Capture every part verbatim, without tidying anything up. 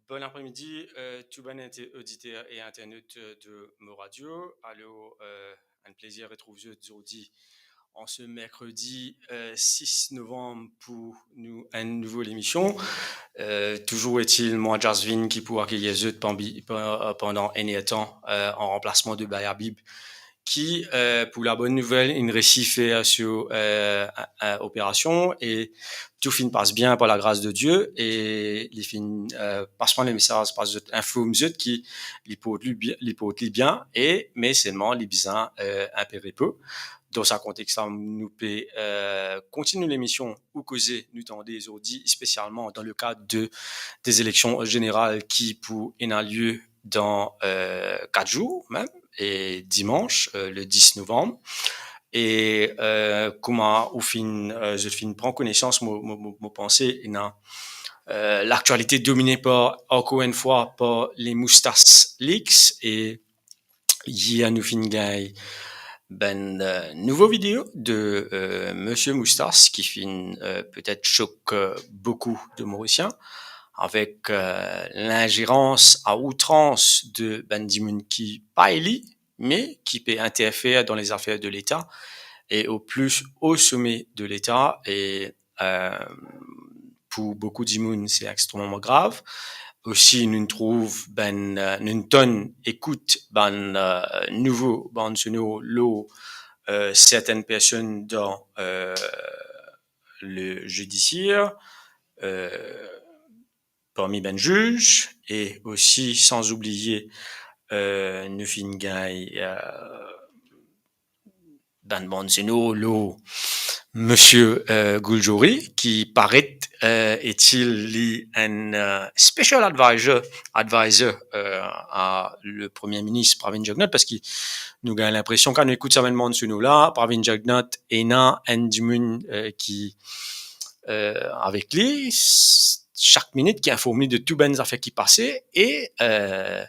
Bon apremidi, euh, tou bann inter-, oditer e internot, euh, de Mo Radio. Alor, euh, enn plezir retrouv zot zordi, an se merkredi, euh, sis novanm, pou nou enn nouvo lemision. Euh, touzour etil, mwa Jasvin ki pou akeyir zot panbi-, pa-, pandan enn er tan, euh, an ranplasman de Bayabib, ki, euh, pou labonn nouvel, inn resi fer so, euh, in, in operasion e tou finn pas bien par lagras de Die e li finn, euh, pas mwa lemesaz, pas zot, inform zot ki li port li bien, li port li bien e, me selman li bizin, euh, inpe repo. Dan sa kontex la, nou pe, euh, kontinie lemision Ou Koze Nou Tande zordi, spesialman dan le kad de, de zeleksion zeneral ki pou ena lie dan, euh, kat zour mem, e dimans, euh, le dis novanm. E, euh, kouma ou finn, euh, zot finn pran konesans, mo, mo, mo, mo panse ena, euh, laktialite domine par, ankor enn fwa, par le Moustache Leaks e yer nou finn gagn bann, euh, nouvo video de, euh, Misie Moustache ki finn, euh, petet sok, euh, boukou de Morisien avek, euh, linzerans a outrans de bann dimoun ki pa eli, me ki pe interfer dan lezafer de Leta e o pli o some de Leta e, euh, pou boukou dimoun, se extrememan grav. Osi, nou trouv bann, euh, nou tonn ekout bann, euh, nouvo bann sonor lor, euh, sertenn personn dan, euh, le zidisier, euh, parmi bann ziz, e osi, san oubliye, euh, nou finn gagn, euh, bann bann sonor lor Misie, euh, Gouljory, ki paret, euh, etil li enn, euh, special advisor, advisor, euh, a le Premie Minis Pravind Jugnauth, parski nou gagn linpresion, kan nou ekout sa bann bann sonor la, Pravind Jugnauth ena enn dimoun, euh, ki, euh, avek li, s-, sak minit ki inform li de tou bann zafer ki pase, e, euh,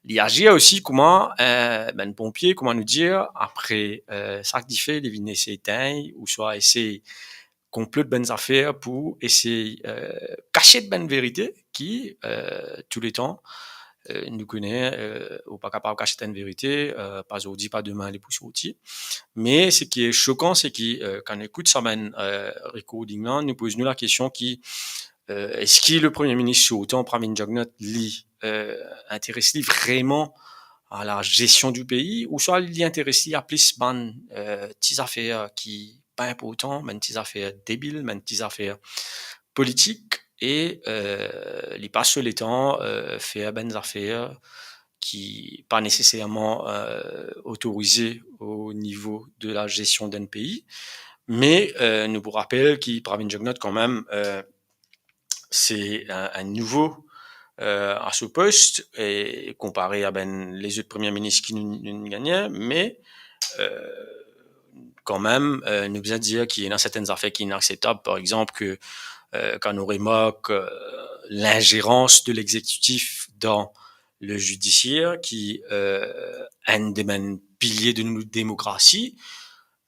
li azir osi kouma, euh, bann ponpie, kouma nou dir, apre, euh, sak dife, li vinn esey etegn, ouswa esey konplot bann zafer pou esey, euh, kasiet bann verite ki, euh, touletan, euh, nou kone, euh, ou pa kapav kasiet enn verite, euh, pa zordi, pa demin, li pou sorti. Me seki sokan, seki, euh, kan nou ekout sa bann, euh, recording la, nou poz nou lakestion ki, euh, eski le Premie Minis sortan, Pravind Jugnauth, li, euh, interes li vreman a la gestion du pays, ouswa li interes li a plis bann, euh, ti zafer ki pa inportan, bann ti zafer debil, bann ti zafer politik, e, eh, li pas so letan, eh, fer bann zafer ki pa neseserman, eh, otorize o nivo de la zestion d'enn pei. Me, eh, nou pou rapel ki Pravin Jugnauth kanmem, eh, se enn, enn nouvo, eh, a so post, e konpare a bann lezot premie minis ki nou, nou, nou gagne, me, eh, kanmem, eh, nou bizin dir ki ena sertenn zafer ki inakseptab. Par exanp, ke, eh, kan nou remark, eh, linzerans de lexekitif dan le zidisier, ki, eh, enn de bann pilie de nou demokrasi,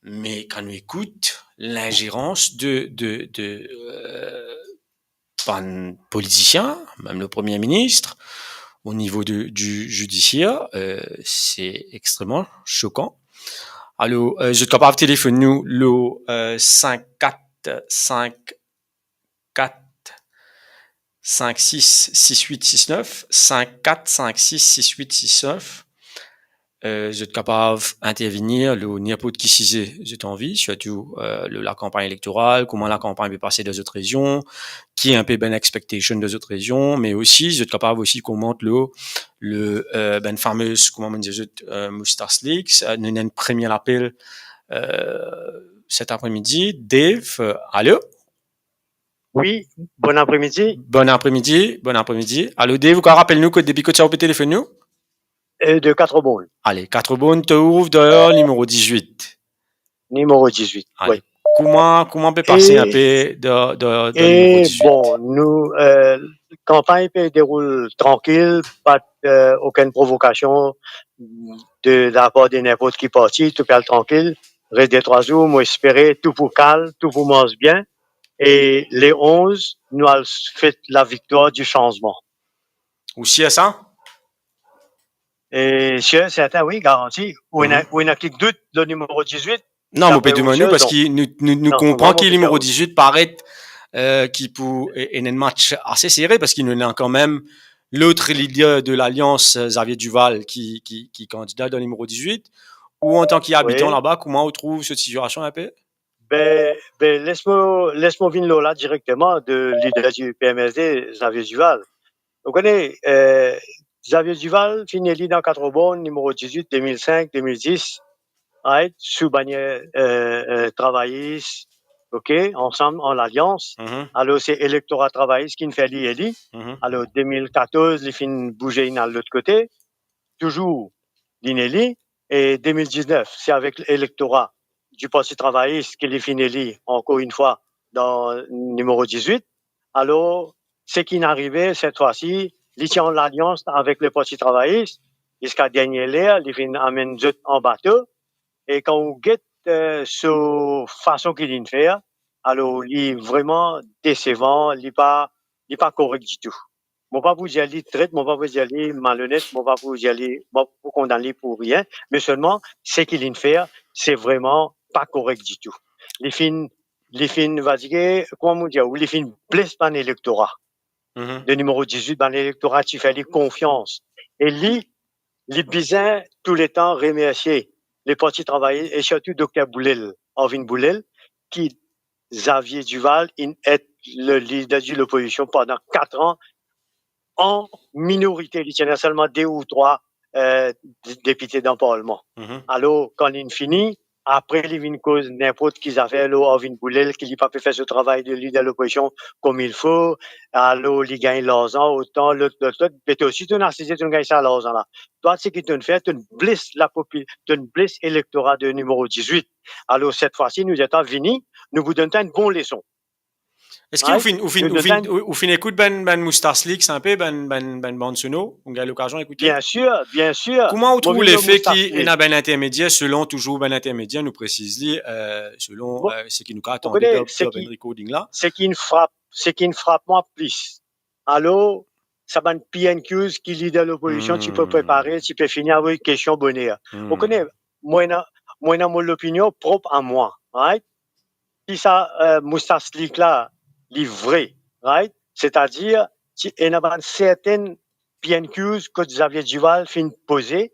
me kan nou ekout linzerans de, de, de, eh, bann politisien, mem le premie minis, o nivo de, di zidisier, eh, se extreman sokan. Alor, eh, zot kapav telefonn nou lor, eh, sink kat sink kat sink sis sis wit sis nef, sink kat sink sis sis wit sis nef. Eh, zot kapav intervenir lor ninport ki size zot anvi, sirtou, eh, lor lakanpagn elektoral, kouma lakanpagn pe pase dan zot rezion, ki enpe bann expectation dan zot rezion, me osi, zot kapav osi komant lor le, eh, bann famez, kouma mo dir zot, eh, Moustache Leaks. Eh, nou ena enn premie lapel, eh, set apremidi. Dave, eh, alo? Wi, bon apremidi. Bon apremidi, bon apremidi. Alo, Dave, ou kapav rapel nou kot, depi kot sa ou pe telefonn nou? Eh, de Quatre-Bornes. Ale, Quatre-Bornes, to trouv dan nimero dizwit. Nimero dizwit, ale, wi. Kouma, kouma pe pase enpe dan, dan, dan nimero dizwit? E bon, nou, eh, kanpagn pe deroul trankil, pa, eh, okenn provokasion de lapar de ninport ki parti, tou pe al trankil. Res de trwa zour, mo espere tou pou kalm, tou pou mars bien. E le onz, nou al fet laviktwar di sanzman. Ou sir sa? E sir, serten, wi, garanti. Ou ena, ou ena kik dout lor nimero dizwit? Non, mo pe demann ou, parski nou, nou, nou konpran ki nimero dizwit paret, eh, ki pou e-, ena enn match ase sere, parski nou ena kanmem lot lider de lalians, eh, Xavier Duval, ki, ki, ki kandida dan nimero dizwit. Ou, antan ki abitan laba, kouma ou trouv set sitiasion enpe? Be, be, les mo, les mo vinn lor la direkteman, de lider di P M S D, Xavier Duval. Ou kone, eh, Xavier Duval finn eli dan Quatre-Bornes, nimero dizwit, de mil sink, de mil dis, right, sou banier, eh, eh, travayis, ok, ansam an lalians. Alor, se elektora travayis ki'nn fer li eli. Alor, de mil katorz, li finn bouze, inn al lot kote, touzour li'nn eli, e de mil diznef, se avek elektora di Parti Travayis ki li finn eli ankor enn fwa dan nimero dizwit. Alor, seki inn arive set fwa si, li ti an lalians avek le Parti Travayis, ziska dernie ler, li finn amenn zot an bato, e kan ou get, eh, so fason ki li'nn fer, alor, li vreman desevan, li pa, li pa korek ditou. Mo pa pou dir li tret, mo pa pou dir li malonet, mo pa pou dir li, mo pa pou kondann li pou rien, me selman, seki li'nn fer, se vreman pa korek ditou. Li finn, li finn, va dir, kouma mo dir, li finn bles bann elektora de nimero dizwit, bann elektora ti fer li konfians. E li, li bizin touletan remersie le Parti Travayis e sirtou Dokter Boulel, Arvin Boulel, ki Xavier Duval inn et le lider de lopozision pandan kat an, an minorite, li ti ena selman de ou trwa, eh, de-, depite dan parlman. Alor, kan li'nn fini, apre li vinn koz ninport ki zafer lor Arvin Boulel, ki li pa pe fer so travay de lider lopozision kouma il fo, alor li gagn larzan otan, lot, lot, lot, be twa osi to'nn asize, to'nn gagn sa larzan la. Twa, seki to'nn fer, to'nn bles lapopi-, to'nn bles elektora de nimero dizwit. Alor, set fwa si, nou dir twa, vini, nou pou donn twa enn bon leson. Eski ou finn, ou finn, ou finn, ou, ou finn ekout bann, bann Moustache Leaks enpe, bann, bann, bann bann sonor, ou gagn lokazion ekoute? Bien sir, bien sir. Kouma ou trouv lefe ki ena bann intermedier, selon, touzour bann intermedier, nou presiz li, eh, selon, eh, seki nou kapav tande dan, dan bann recording la? Seki'nn frap, seki'nn frap mwa plis. Alor, sa bann P N Qs ki lider lopozision ti pe prepare, ti pe fini avoy kestion boner. Ou kone, mo ena, mo ena mo lopinion prop a mwa, right? Ki sa, eh, Moustache Leaks la, li vre, right? Setadir, ti ena bann sertenn P N Qs kot Xavier Duval finn poze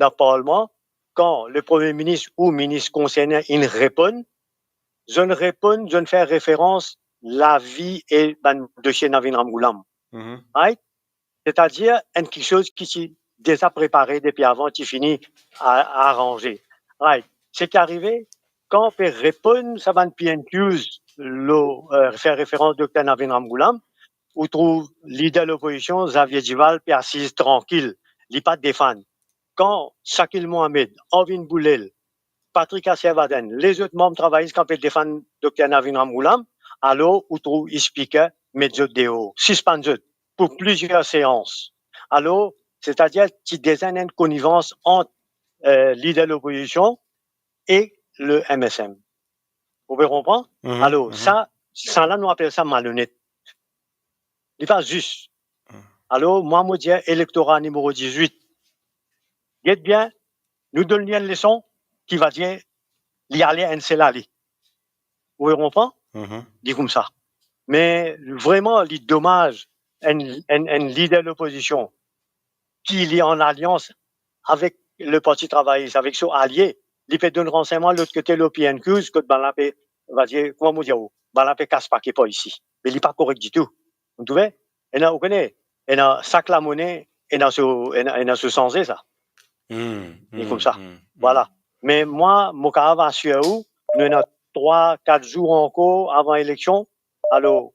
dan parlman, kan le Premie Minis ou minis konserne inn reponn, zot inn reponn, zot inn fer referans lavi e bann dosie Navin Ramgoolam. Mhm. Right? Setadir enn kiksoz ki ti deza prepare depi avan, ti fini a-, aranze. Right. Seki arive, kan pe reponn sa bann P N Qs lor, eh, fer referans Dokter Navin Ramgoolam, ou trouv lider lopozision, Xavier Duval, pe asiz trankil, li pa defann. Kan Shakil Mohammed, Arvind Bhulel, Patrick Asirvadan, lezot manm travayis kan pe defann Dokter Navin Ramgoolam, alor ou trouv Speaker met zot deor, sispann zot pou plizier seans. Alor, setadir ti deza ena enn konivans ant, eh, lider lopozision e le M S M. Ou pe konpran? Mhm, alor, mhm. Sa, sa la nou apel sa malonet. Li pa zis. Mhm. Alor, mwa, mo dir elektora nimero dizwit, get bien, nou donn li enn leson ki va dir li ale enn sel ale. Ou pe konpran? Mhm. Li koumsa. Me vreman, li domaz enn, enn, enn lider lopozision ki li an alians avek le Parti Travayis, avek so alie, li pe donn ransegnman lot kote lor P N Qs, kot bann la pe, va dir, kouma mo dir ou, bann la pe kas pake par isi. Me li pa korek ditou. Ou trouve? Ena, ou kone, ena sak lamone, ena so, ena, ena so sanze sa. Hmm, e hmm, koumsa. Hmm, hmm. Vwala. Me mwa, mo kapav asir ou, nou ena trwa, kat zour ankor avan eleksion. Alor,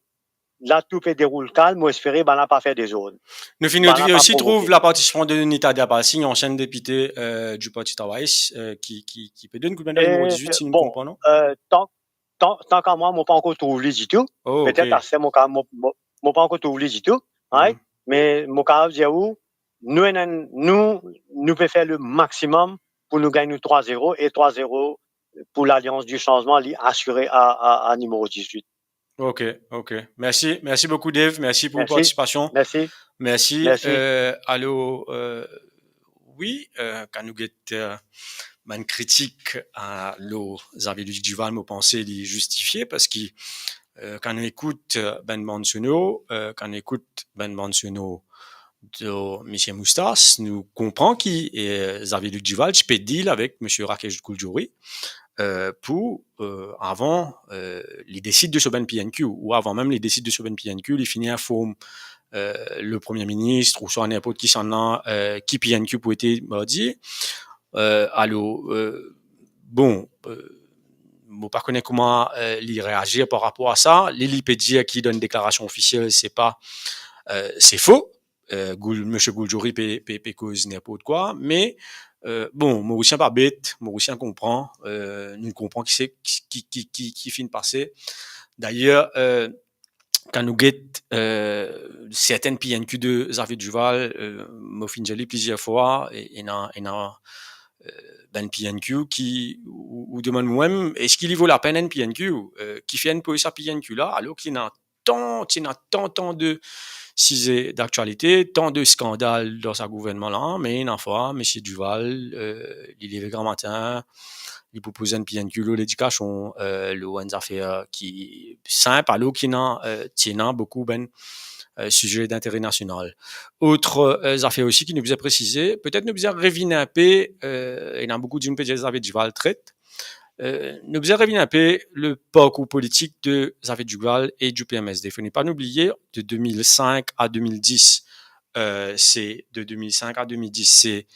la tou pe deroul kalm, mo espere bann la pa fer dezord. Nou finn osi trouv lapartisipasion de Nita Diabarsing, ansienn depite, eh, du Parti Travayis, eh, ki, ki, ki pe donn koudmen dan nimero dizwit, si nou konpran, non? Eh, tan, tan, tan ki mwa, mo pa ankor trouv li ditou. Oh, ok. Petet aster mo ka, mo, mo, mo pa ankor trouv li ditou, right? Mhm. Me mo kapav dir ou, nou ena, nou, nou pe fer le maximum pou nou gagn nou trwa zero, e trwa zero pou Lalians di Sanzman, li asire a, a, a nimero dizwit. Ok, ok. Mersi, mersi boukou, Dave. Mersi pou partisipasion. Mersi. Mersi. Mersi. Eh, alor, eh, wi, eh, kan nou get, eh, bann kritik, eh, lor Xavier Luc Duval, mo panse li zistifie, parski, eh, kan nou ekout, eh, bann bann sonor, eh, kan nou ekout bann bann sonor de Misie Moustas, nou konpran ki, eh, Xavier Luc Duval ti pe deal avek Misie Rakesh Gurjouri, eh, pou, eh, avan, eh, li desid de so bann P N Q, ou avan mem li desid de so bann P N Q, li fini inform, eh, le Premie Minis, ouswa ninport kisannla, eh, ki P N Q pou ete mardi. Eh, alor, eh, bon, eh, mo pa kone kouma, eh, li reazir par rapor a sa. Li, li pe dir ki dan enn deklarasion ofisiel, se pa, eh, se fo. Eh, Goul-, Misie Gurjouri pe, pe, pe koz ninport kwa, me, eh, bon, Morisien pa bet, Morisien konpran, eh, nou konpran ki se, ki, ki, ki, ki finn pase. Dayer, eh, kan nou get, eh, sertenn P N Q de Xavier Duval, eh, mo finn dir li plizier fwa, e, ena, ena, eh, bann P N Q ki, ou, ou demann mwa mem, eski li vo lapenn enn P N Q? Eh, kifer enn pou sa P N Q la, alor ki ena tan, ti ena tan, tan de size daktialite, tan de skandal dan sa gouvernman la, me ena fwa, Misie Duval, eh, li leve gramatin, li propoz enn P N Q lor ledikasion, eh, lor enn zafer ki sinp, alor ki ena, eh, ti ena boukou bann, eh, size dintere nasional. Ot, eh, zafer osi ki nou bizin presize, petet nou bizin revinn inpe, eh, ena boukou dimoun pe dir Xavier Duval tret, eh, nou bizin revinn inpe le parkour politik de Xavier Duval e du P M S D. Fode pa nou bliye, de de mil sink a de mil dis, eh, se, de de mil sink a de mil dis, se,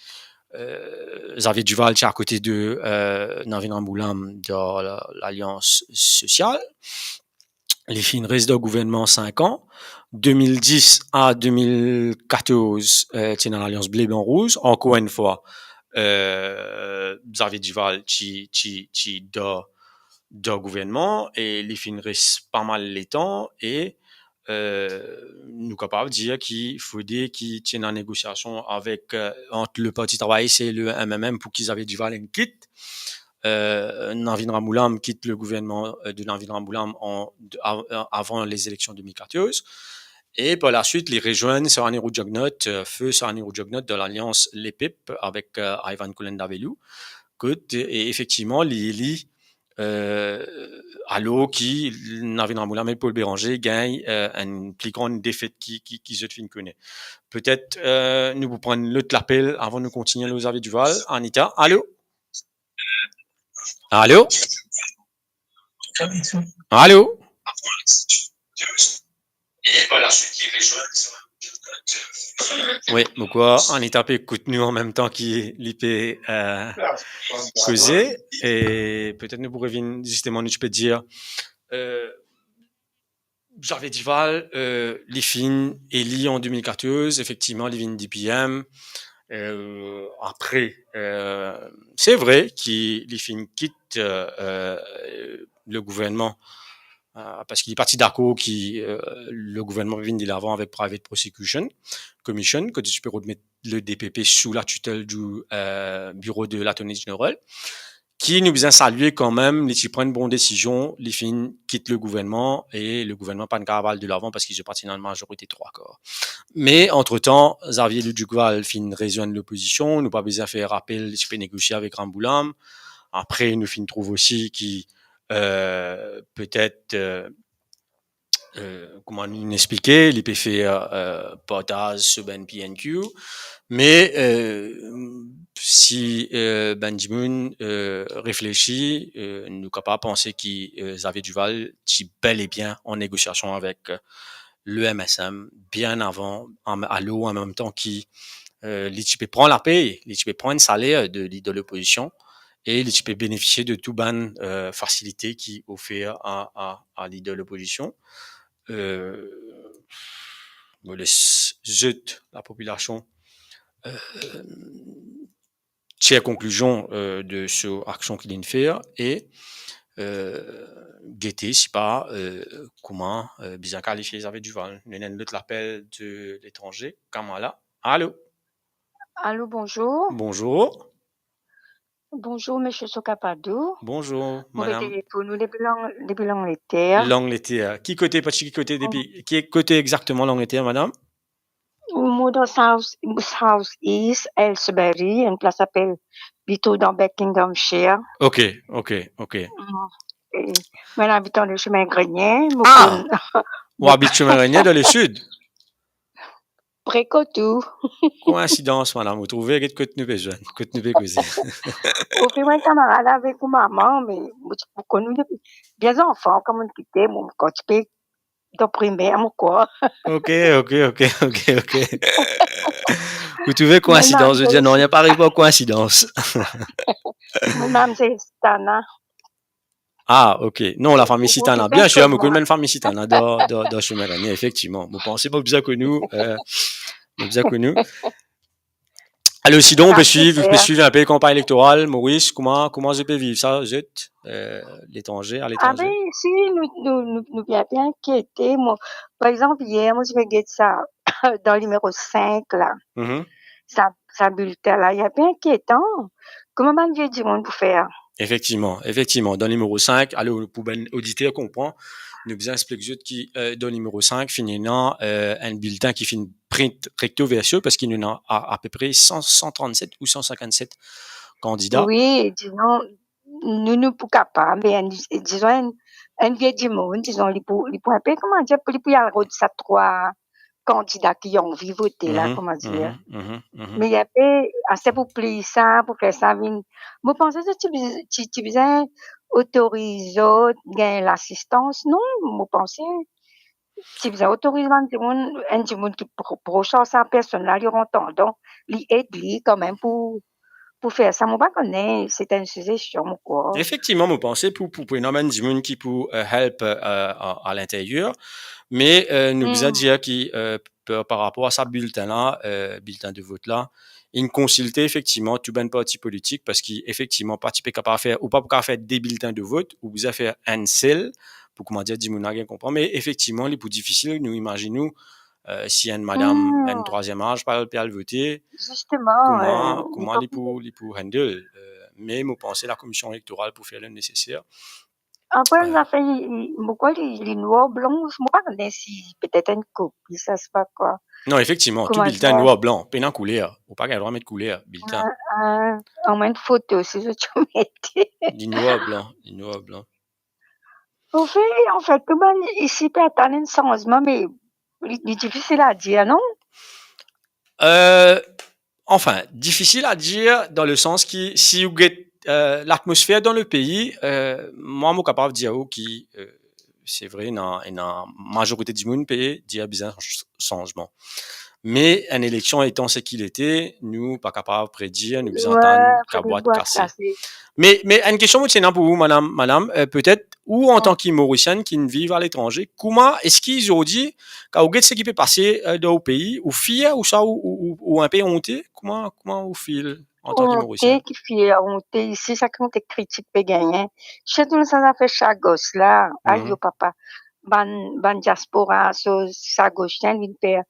eh, Xavier Duval ti akote de, eh, Navin Ramgoolam dan la, Lalians Sosial. Li finn res dan gouvernman sink an. De mil dis a de mil katorz, eh, ti ena Lalians Ble Blan Rouz. Ankor enn fwa, eh, Xavier Duval ti, ti, ti dan, dan gouvernman e li finn res pa mal letan e, eh, nou kapav dir ki fode ki ti ena negosiasion avek, eh, ant le Parti Travayis e le M M M pou ki Xavier Duval inn kit. Eh, Navin Ramgoolam kit le gouvernman, eh, de Navin Ramgoolam an, de, av-, avan lezileksion de mil katorz. E par laswit, li rezwenn Sir Anirudh Jugnauth, eh, feu Sir Anirudh Jugnauth dan Lalians Lepep avek, eh, Ivan Kolendavelhu. Kot, e efektivman, li, li, eh, alor ki Navin Ramgoolam e Paul Bérenger gagn, eh, enn pli gran defet ki, ki, ki zot finn kone. Petet, eh, nou pou pran lot lapel avan nou kontigne lor Xavier Duval. Anita, alo? Alo? Alo? Wi, mo krwar Anita pe ekout nou an mem tan ki li pe, eh, koze, e petet nou pou revinn, zisteman, nou ti pe dir, eh, Xavier Duval, eh, li finn eli an de mil katorz, efektivman, li vinn D P M. Eh, apre, eh, se vre ki li finn kit, eh, eh, le gouvernman, eh, parski li pa ti dakor ki, eh, le gouvernman vinn de lavan avek Private Prosecution Commission, kot ti pe remet le D P P sou latitel di, eh, biro de l'Attorney General, ki nou bizin salie kanmem, li ti pran enn bon desizion, li finn kit le gouvernman, e le gouvernman pa'nn kapav al de lavan parski zot pa ti ena enn mazorite trwa kar. Me, antretan, Xavier Duval finn rezenn lopozision, nou pa bizin fer rapel, li ti pe negosie avek Ramgoolam. Apre, nou finn trouv osi ki, eh, petet, eh, eh, kouma nou explike, li pe fer, eh, partaz so bann P N Q. Me, eh, si, eh, bann dimoun, eh, reflesi, eh, nou kapav panse ki, eh, Xavier Duval ti bel e bien an negosiasion avek, eh, le M S M bien avan, an, alor an mem tan ki, eh, li ti pe pran lapey, li ti pe pran enn saler de lider lopozision, e li ti pe benefisie de tou bann, eh, fasilite ki ofer a, a, a lider lopozision. Eh, mo les zot, lapopilasion, eh, tir konklizion, eh, de so aksion ki li'nn fer e, eh, gete sipa, eh, kouma, eh, bizin kalifie Xavier Duval. Nou ena enn lot lapel de letranze, Kamala. Alo? Alo, bonzour. Bonzour. Bonzour, Misie Sokapado. Bonzour, madam. Mo rete pou nou depi Lang-, depi Langleter. Langleter. Ki kote, parski ki kote, depi, ki kote exakteman Langleter, madam? Mo dan South, South East, Aylesbury, enn plas apel, li trouv dan Buckinghamshire. Ok, ok, ok. Mm. E, mo abitan de Semin Grenie, mo... Ah! Konn... Ou abit Semin Grenie dan lesid? Pre kot ou. Koinsidans, madam, ou trouve, get kot nou pe zwenn, kot nou pe koze. Ou finn enn kamarad avek ou mama, me mo ti pou konn ou depi bien zanfan, kan mo'nn kite, mo, kan ti pe dan primer, mo krwar. Ok, ok, ok, ok, ok. Ou trouve koinsidans, mo dir, non, nanye pa ariv par koinsidans. Mo nom se Sitana. Ah, ok. Non, lafami Sitana. Bien sir, mo konn bann fami Sitana dan, dan, dan Semin Grenie, efektivman. Mo panse mo bizin konn ou, eh, mo bizin konn ou. Alor, sidon, ou pe swiv, ou pe swiv enpe kanpagn elektoral, Moris, kouma, kouma zot pe viv sa, zot, eh, letranze, a letranze? Ah ben, si, nou, nou, nou, nou bien, bien inkiete. Mo, par exanp, yer, mo ti pe get sa, dan nimero sink la. Mhm. Sa, sa biltin la, li bien inkietan. Kouma bann vie dimoun pou fer? Efektivman, efektivman, dan nimero sink, alor, pou bann oditer konpran, nou bizin explik zot ki, eh, dan nimero sink, finn ena, eh, enn biltin ki finn print recto verso, parski nou ena a, apepre san, san trannset ou san sinkannset kandida. Wi, dizon, nou, nou pou kapav, me enn, dizon, enn, enn vie dimoun, dizon, li pou, li pou enpe, kouma dir, li pou al rod sa trwa kandida ki anvi vote la, mhm, kouma dir. Mhm, mhm, mhm. Me li enpe, ase pou pliy sa, pou fer sa vinn. Mo panse zot ti biz-, ti, ti bizin otoriz zot, gagn lasistans, non? Mo panse ti bizin otoriz bann dimoun, enn dimoun ki pro-, pros ar sa personn la, li rant andan, li ed li kanmem pou, pou fer sa. Mo pa kone, se enn sizestion, mo krwar. Efektivman, mo panse pou, pou, pou ena bann dimoun ki pou, eh, help, eh, a, a linteryer. Me, eh, nou bizin dir ki, eh, par, par rapor a sa biltin la, eh, biltin de vot la, inn konsilte efektivman tou bann parti politik, parski efektivman, pa ti pe kapav fer, ou pa pou kapav fer de biltin de vot, ou bizin fer enn sel, pou, kouma dir, dimoun la gagn konpran. Me efektivman, li pou difisil, nou imazinn nou, eh, si enn madam, hmm, enn trwaziem az, pa pe al vote, zisteman, kouma, eh, kouma li pou, li pou handle? Eh, me mo panse Lakomision Elektoral pou fer le neseser. Apre, eh, zafer, li, li, mo krwar li, li nwar blan, mo pa kone si petet enn kopi, sa, se pa kwa. Non, efektivman, tou biltin nwar blan, pena kouler. Ou pa gagn drwa met kouler, biltin. Eh, eh, amwin foto, si zot ti mete. Li nwar blan, li nwar blan. Anfin, anfet, tou bann isi pe atann enn sanzman, me li, li difisil a dir, non? Eh, anfin, difisil a dir dan le sans ki, si ou get, eh, latmosfer dan le pei, eh, mwa, mo kapav dir ou ki, eh, se vre, ena, ena mazorite dimoun pe dir bizin ch-, sanzman. Me enn eleksion etan seki li ete, nou pa kapav predir, nou bizin atann kabwat kase. Me, me enn kestion mo ti ena pou ou, madam, madam, eh, petet ou, antan ki Morisien ki'nn viv aletranze, kouma, eski zordi, kan ou get seki pe pase, eh, dan ou pei, ou fier, ouswa ou, ou, ou, ou inpe onte? Kouma, kouma ou feel antan ki Morisien? Onte, ki fier, onte, isi, sa ki onte kritik pe gagne. Sirtou sa zafer sa gos la, ayo papa. Bann, bann diaspora, so, sa gos la, vinn fer,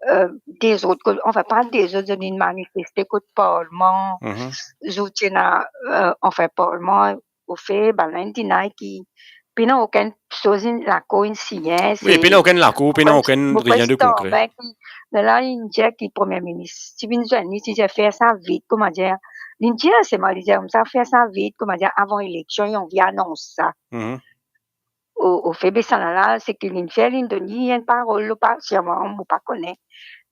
eh, dezord, kot, anfin, pa dezord, zot vinn manifeste kot parlman. Zot ti ena, eh, anfin, parlman, ofe, bannla inn deny ki pena okenn soz inn, lakor inn sinyen. Wi, pena okenn lakor, pena okenn, rien de konkre. Lerla inn dir ki Premie Minis ti vinn zwenn li, ti dir fer sa vit, koumadir, li dir selman, li dir koumsa fer sa vit, koumadir avan eleksion, li anvi anons sa. O, ofe, be sa la, la, seki linn fer, linn donn li enn parol, lo pa, sirman, mo pa kone.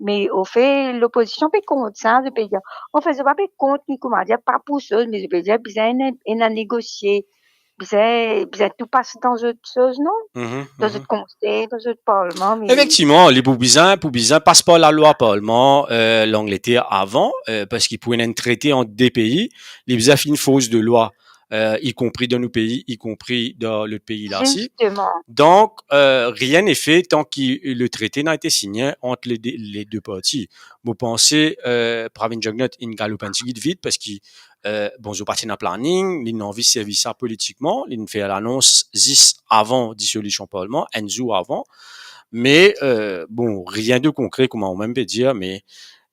Me ofe, lopozision pe kont sa, zot pe dir, anfin, zot pa pe kont li, koumadir, pa pou soz, me zot pe dir bizin ena, ena negosie, bizin, bizin tou pas dan zot soz, non? Dan zot konsey, dan zot parlman, me Efektivman, li pou bizin, pou bizin pas par lalwa parlman, eh, Langleter avan, eh, parski pou ena enn trete ant de pei, li bizin finn force de loi, eh, ikonpri dan nou pei, ikonpri dan lot pei la osi. Zisteman. Donk, eh, rien n'est fait tant que le traité n'a été signé entre les deux, les deux parties. Mo panse, eh, Pravin Jugnauth inn galoup enn tigit vit parski, eh, bon, zot pa ti ena planning, linn anvi servi sa politikman, linn fer lanons zis avan disolision parlman, enn zour avan. Me, eh, bon, rien de konkre, kouma ou mem pe dir, me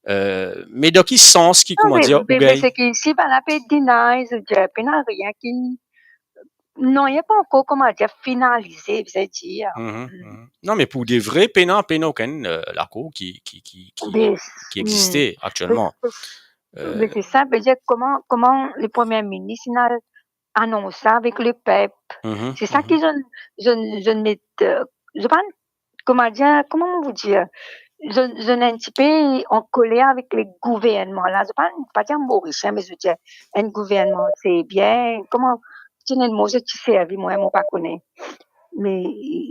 Eh, me dan ki sans ki, koumadir, ou gagn? Non, me, me seki isi, bannla pe deny, zot dir, pena rien ki, non, li pa ankor, koumadir, finalize, vedir. Non, me pou de vre, pena, pena okenn, eh, lakor ki, ki, ki, ki, ki existe aktielman. Be, be, be, se sa, vedir, kouma, kouma le Premie Minis, inn al anons sa avek lepep. Se sa ki zot, zot, zot met, eh, zot pa, koumadir, kouma mo pou dir, zot, zot enn tipe ankoler avek le gouvernman la. Zot pa, pa dir Morisien, me zot dir enn gouvernman, se bien, kouma, ti ena enn mo zot ti servi, mwa, mo pa kone. Me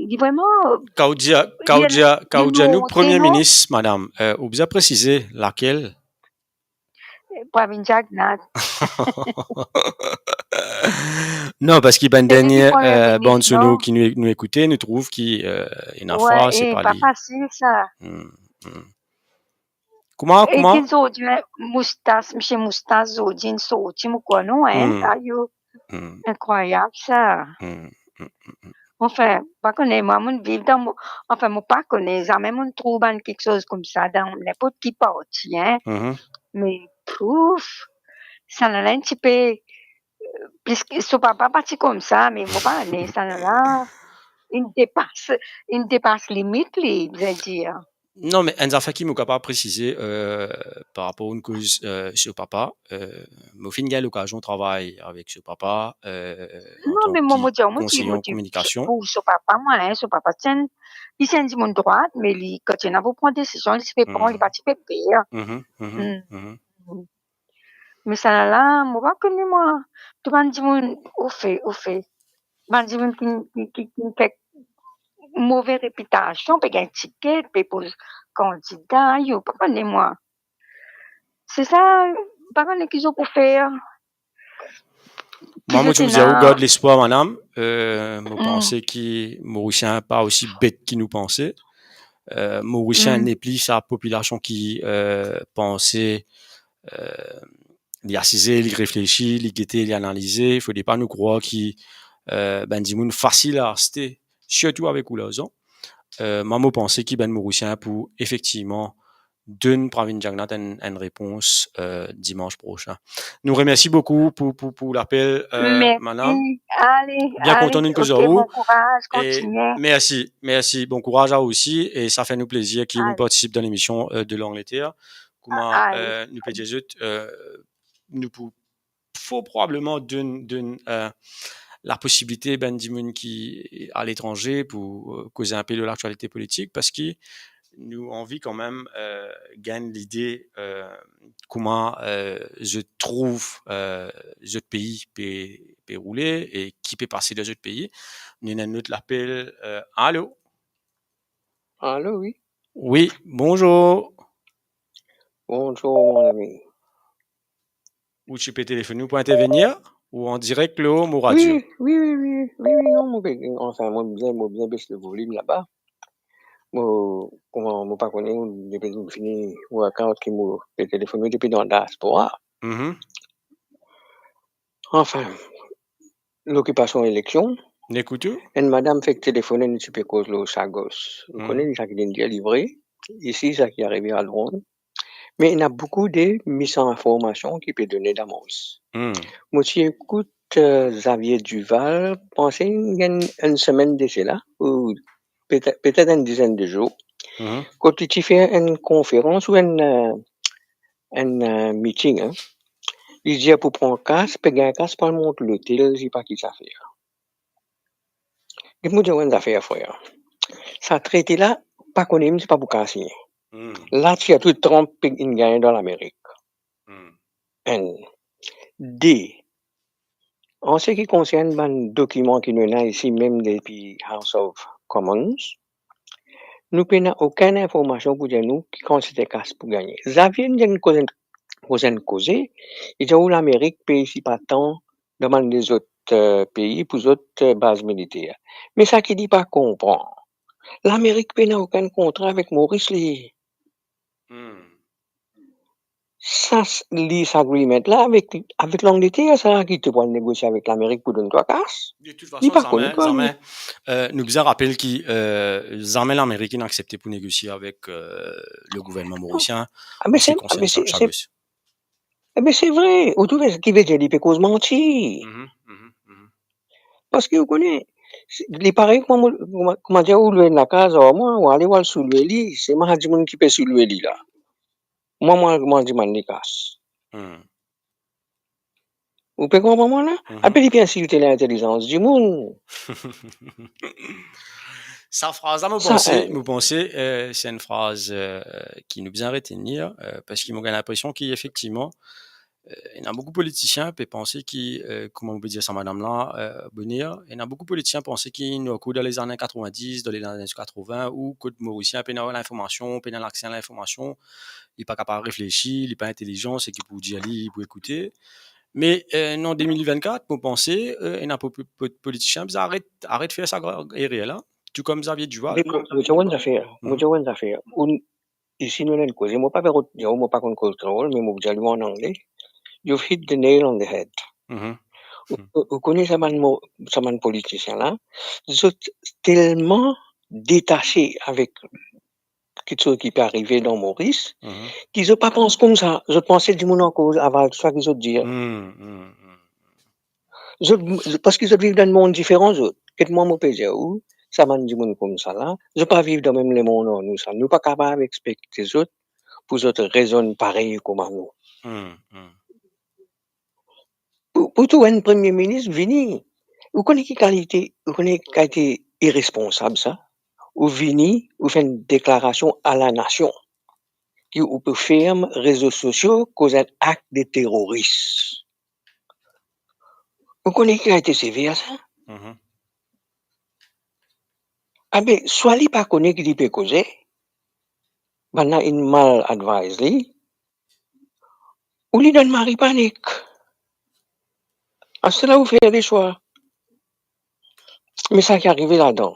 li vreman, kan ou dir, kan ou dir, kan ou dir nou Premie Minis, madam, eh, ou bizin presize lakel? Pravin Jugnauth. Non, parski bann dernie, eh, bann sonor ki nou, nou ekoute, nou trouv ki, eh, ena fwa, se pa li. Fasil sa. Kouma, kouma? Ki zordi, moustas, misie moustas, zordi inn sorti, mo krwar, non, hein, ayo. Inkrwayab sa. Anfin, pa kone, mwa, mo'nn viv dan mo, anfin, mo pa kone, zame mo'nn trouv bann kiksoz koumsa dan ninport ki parti, hein. Me, ouf, sa la, la enn tipe, eh, plis ki so papa pa ti koumsa, me mo pa kone, sa la, la, inn depas, inn depas limit li, vedir. Non, me enn zafer ki mo kapav presize, eh, par rapor enn koz, eh, so papa, eh, mo finn gagn lokazion travay avek so papa, eh, antan ki konseye an kominikasion. Non, me mo, mo dir, mo dir, mo dir, pou so papa, mwa, hein, so papa, ti enn, li ti enn dimoun drwat, me li, kan ti ena pou pran desizion, li ti pe pran, li pa ti pe per. Me sa la la, mo pa kone mwa. Tou bann dimoun, ofe, ofe. Bann dimoun ki, ki, ki, ki fer move repitasion, pe gagn tiket, pe poz kandida, yo, pa kone mwa. Se sa, pa kone ki zot pou fer. Mwa, mo ti pou dir, ou gard lespwar, madam. Eh, mo panse ki Morisien pa osi bet ki nou panse. Eh, Morisien nepli sa popilasion ki, eh, panse, eh, li asize, li reflesi, li gete, li analize. Fode pa nou krwar ki, eh, bann dimoun fasil a aste, sirtou avek ou larzan. Eh, mwa, mo panse ki bann Morisien pou efektivman donn Pravin Jugnauth enn, enn repons, eh, dimans prosin. Nou remersi boukou pou, pou, pou lapel, eh, madam. Mersi. Ale, ale. Bien kontan nou koz ar ou. Ok, bon kouraz, kontinie. Mersi, mersi. Bon kouraz a ou osi. E sa fer nou plezir ki ou partisip dan lemision, eh, de Langleter. Kouma, eh, nou pe dir zot, eh, nou pou fort probableman donn, donn, eh, laposibilite bann dimoun ki aletranze pou, eh, koze inpe lor laktialite politik, parski nou anvi kanmem, eh, gagn lide, eh, kouma, eh, zot trouv, eh, zot pei pe, pe roule e ki pe pase dan zot pei. Nou ena enn lot lapel, eh, alo? Alo, wi. Wi, bonzour. Bonzour, mon ami. Ou ti pe telefone, ou pou intervenir, ou an direk lor mo radio? Wi, wi, wi, wi, wi, wi, non, mo pe, anfin, mo bizin, mo bizin bes le volim laba. Mo, kouma, mo pa kone, depi mo fini workout ki mo pe telefone depi dan diaspora. Mhm. Anfin, lokipasion eleksion. Mo ekout ou. Enn madam fek telefone, nou ti pe koz lor Chagos. Ou kone sa ki linn dir, li vre. Isi, sa ki arive a Lond. Me ena boukou de misinformasion ki pe done dan Moris. Hmm. Mo ti ekout, eh, Xavier Duval, panse inn gagn enn semenn de sela, ou pete-, petet enn dizenn de zour, mhm, kot li ti fer enn konferans ou enn, eh, enn, eh, meeting, hein. Li dir pou pran kas, pe gagn kas pou al mont lotel, li pa ki zafer. Get mo dir ou enn zafer, frer. Sa trete la, pa kone mem si pa pou kapav signe. Hmm. La, ti a tou Trump pe inn gagn dan Lamerik. Hmm. Enn. De, an se ki konsern bann dokiman ki nou ena isi, mem depi House of Commons, nou pena okenn informasion pou dir nou ki kantite kas pou gagne. Xavier, nou dir koze, koze, koze, li dir ou Lamerik pe sipadan dan bann lezot, eh, pei pou zot, eh, baz militer. Me sa ki li pa konpran, Lamerik pena okenn kontra avek Moris, li. Hmm. Sa, s-, lease agreement la avek, avek Langleter, sa ki to pou al negosie avek Lamerik pou donn twa kas. De tout fason, li pa konn zame, zame, eh, nou bizin rapel ki, eh, zame Lamerik inn aksepte pou negosie avek, eh, le gouvernman morisien. Ah, me an se ki konsern, ah, me se, Chagos. Ebe, se vre, ou trouve ki vedir li pe koz manti. Mhm, mhm, mhm. Parski ou kone, se, li parey kouma mo, kouma, kouma dir ou lwe enn lakaz ar mwa, ou ale, ou al soulwe li, se mwa dimoun ki pe soulwe li la. Mwa, mwa, mwa dimann li kas. Hmm. Ou pe konpran mwa la? Mhm. Apre, li pe insilte lintelizans dimoun. Sa fraz la, mo panse, eh, mo panse, eh, se enn fraz, eh, ki nou bizin retenir, eh, parski mo gagn linpresion ki, efektivman, eh, ena boukou politisien pe panse ki, eh, kouma mo pe dir sa madam la, eh, boner, ena boukou politisien panse ki nou ankor dan lezane katrovin-dis, dan lezane katrovin, ou kot Morisien pena linformasion, pena lakse a linformasion, li pa kapav reflesi, li pa intelizan, seki pou dir li, li pou ekoute. Me, eh, an de mil vennkat, mo panse, eh, ena po-, po-, politisien bizin aret, aret fer sa gra-, erer la. Tou kouma Xavier Duval. Me mo, mo dir ou enn zafer, mo dir ou enn zafer. Ou, isi nou ena enn koze, mo pa pe rod-, mo pa konn koz kreol, me mo pou dir li an angle. You've hit the nail on the head. Mhm. Ou, ou, ou kone sa bann mo-, sa bann politisien la, zot telman detase avek kiksoz ki pe arive dan Moris, mhm, ki zot pa pans koumsa, zot panse dimoun ankor aval tou sa ki zot dir. Hmm, hmm, hmm. Zot, zot, parski zot viv dan enn mond diferan, zot. Get mwa mo pe dir ou, sa bann dimoun koumsa la, zot pa viv dan mem lemond ar nou sa. Nou pa kapav ekspekte zot pou zot rezonn parey kouma nou. Hmm, hmm. Pou, pou tou enn premie minis vini, ou kone ki kalite, ou kone ki kalite iresponsab sa? Ou vini, ou fer enn deklarasion a lanasion ki ou pe ferm rezo sosio koz enn akt de teroris. Ou kone ki kalite sever sa? Mhm. Abe, swa li pa kone ki li pe koze, bann la inn mal advise li, ou li dan mari panik. Aster la ou fer leswa. Me sa ki arive ladan,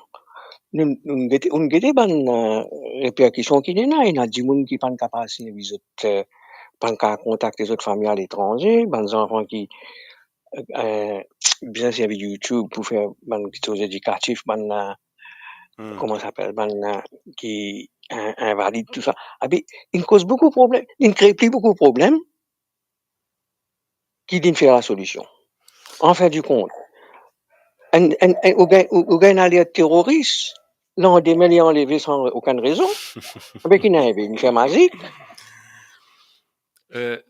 nou, nou gete, nou gete bann, eh, reperkision ki ena, ena dimoun ki pa'nn kapav servi zot, eh, pa'nn kapav kontakte zot fami aletranze, bann zanfan ki, eh, bizin servi YouTube pou fer bann kiksoz edikatif, bann, eh, hmm, kouma sa apel, bann, eh, ki in-, invalid, tou sa. Abe, inn koz boukou problem, inn kre pli boukou problem ki inn fer lasolision. Anfin di kont, enn, enn, enn, ou gagn, ou, ou gagn alert teroris, landime li anleve san okenn rezon. Abe ki inn arive, inn fer mazik. Eh,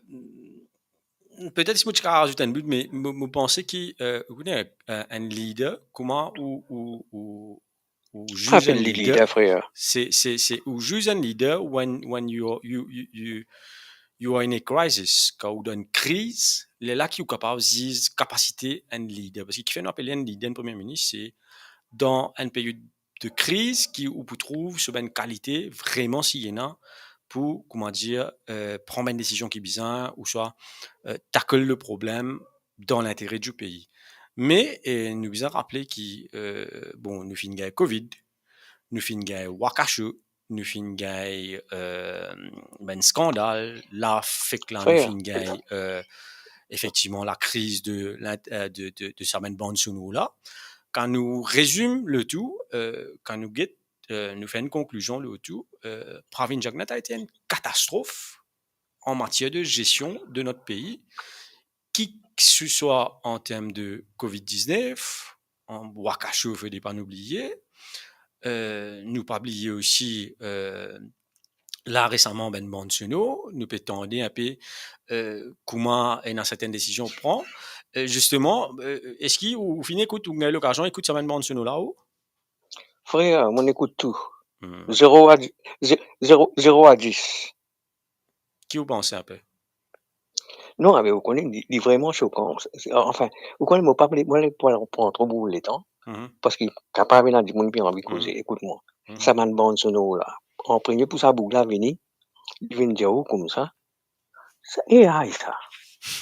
petet si mo ti kapav razout enn bout, me mo, mo panse ki, eh, ou kone, eh, enn lider, kouma ou, ou, ou, ou ziz enn lider, frer. Se, se, se, ou ziz enn lider when, when you are, you, you, you, you are in a crisis, kan ou dan enn kriz, lerla ki ou kapav ziz kapasite enn lider. Parski kifer nou apel li enn lider, enn premie minis, se dan enn period de kriz ki ou pou trouv so bann kalite vreman si ena pou, kouma dir, eh, pran bann desizion ki bizin, ouswa, eh, tackle le problem dan lintere di pei. Me, eh, nou bizin raple ki, eh, bon, nou finn gagn Covid, nou finn gagn Wakasho, nou finn gagn, eh, bann skandal, la fek la nou finn gagn, eh, efektivman, lakriz de lint-, eh, de, de, de sa bann bann sonor la. Kan nou rezim le tou, eh, kan nou get, eh, nou fer enn konklizion le tou, eh, Pravin Jagannath a ete enn katastrof an matier de zestion de not pei, ki ke se swa an term de Covid diznef, an Wakasho, fode pa nou bliye, eh, nou pa bliye osi, eh, la resaman bann bann sonor, nou pe tande inpe, eh, kouma ena sertin desizion pran. Eh, zisteman, eh, eski ou, ou finn ekout, ou gagn lokazion ekout sa bann bann sonor la, ou? Frer, mo'nn ekout tou. Hmm. Zero a di-, ze-, zero, zero a dis. Ki ou panse inpe? Non, me ou kone, li, li vreman sokan. Se, se, anfin, ou kone, mo pa vle, mo pa vle pran, pran tro boug letan, mhm, parski kapav ena dimoun ki anvi koze. Mhm. Ekout mwa. Mhm. Sa bann bann sonor la. An premie pou sa boug la vini, li vinn dir ou koumsa, sa A I sa.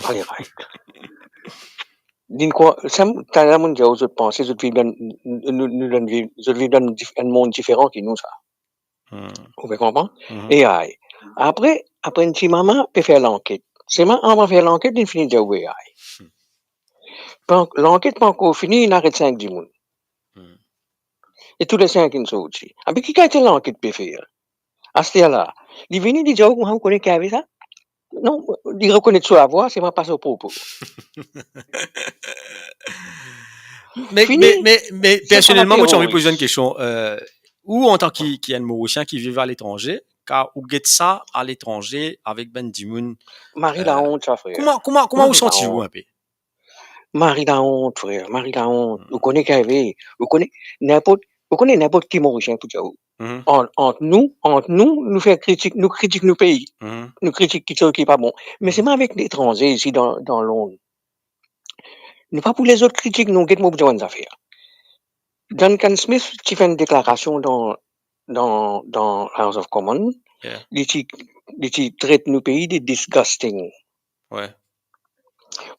Ale, right. Din kwa, sa, taler mo'nn dir ou zot panse, zot viv dan, nou, nou, nou dan viv, zot viv dan dif-, enn mond diferan ki nou sa. Hmm. Ou pe konpran? Mhm. A I. Apre, apre enn ti moman, pe fer lanket. Selman, anvan fer lanket, li fini dir ou A I. Hmm. Pan-, lanket pankor fini, inn aret sink dimoun. Hmm. E tou le sink inn sorti. Abe ki kalite lanket pe fer? Aster la, li vini, li dir ou, ou kone ki arive sa? Non, li rekonet so lavwa, selman pa so propo. Me, fini. Me, me, me, personelman, mo ti anvi poz enn kestion. Euh, ou, antan ki, ki enn Morisien ki viv aletranze, kan ou get sa aletranze avek bann dimoun, mari, euh, laont sa, frer. Kouma, kouma, kouma ou santi ou inpe? Mari laont, frer, mari laont. Hmm. Ou kone ki arive, ou kone ninport, ou kone ninport ki Morisien pou dir ou. Mhm. Ant, ant nou, ant nou, nou fer kritik, nou kritik nou pei. Mhm. Nou kritik kiksoz ki pa bon. Me, mhm, selman avek letranze isi dan, dan lemond, nou pa pou les zot kritik nou. Get mo pou dir ou enn zafer. Duncan Smith ti fer enn deklarasion dan, dan, dan House of Commons. Yeah. Li ti, li ti tret nou pei de disgusting. Wi.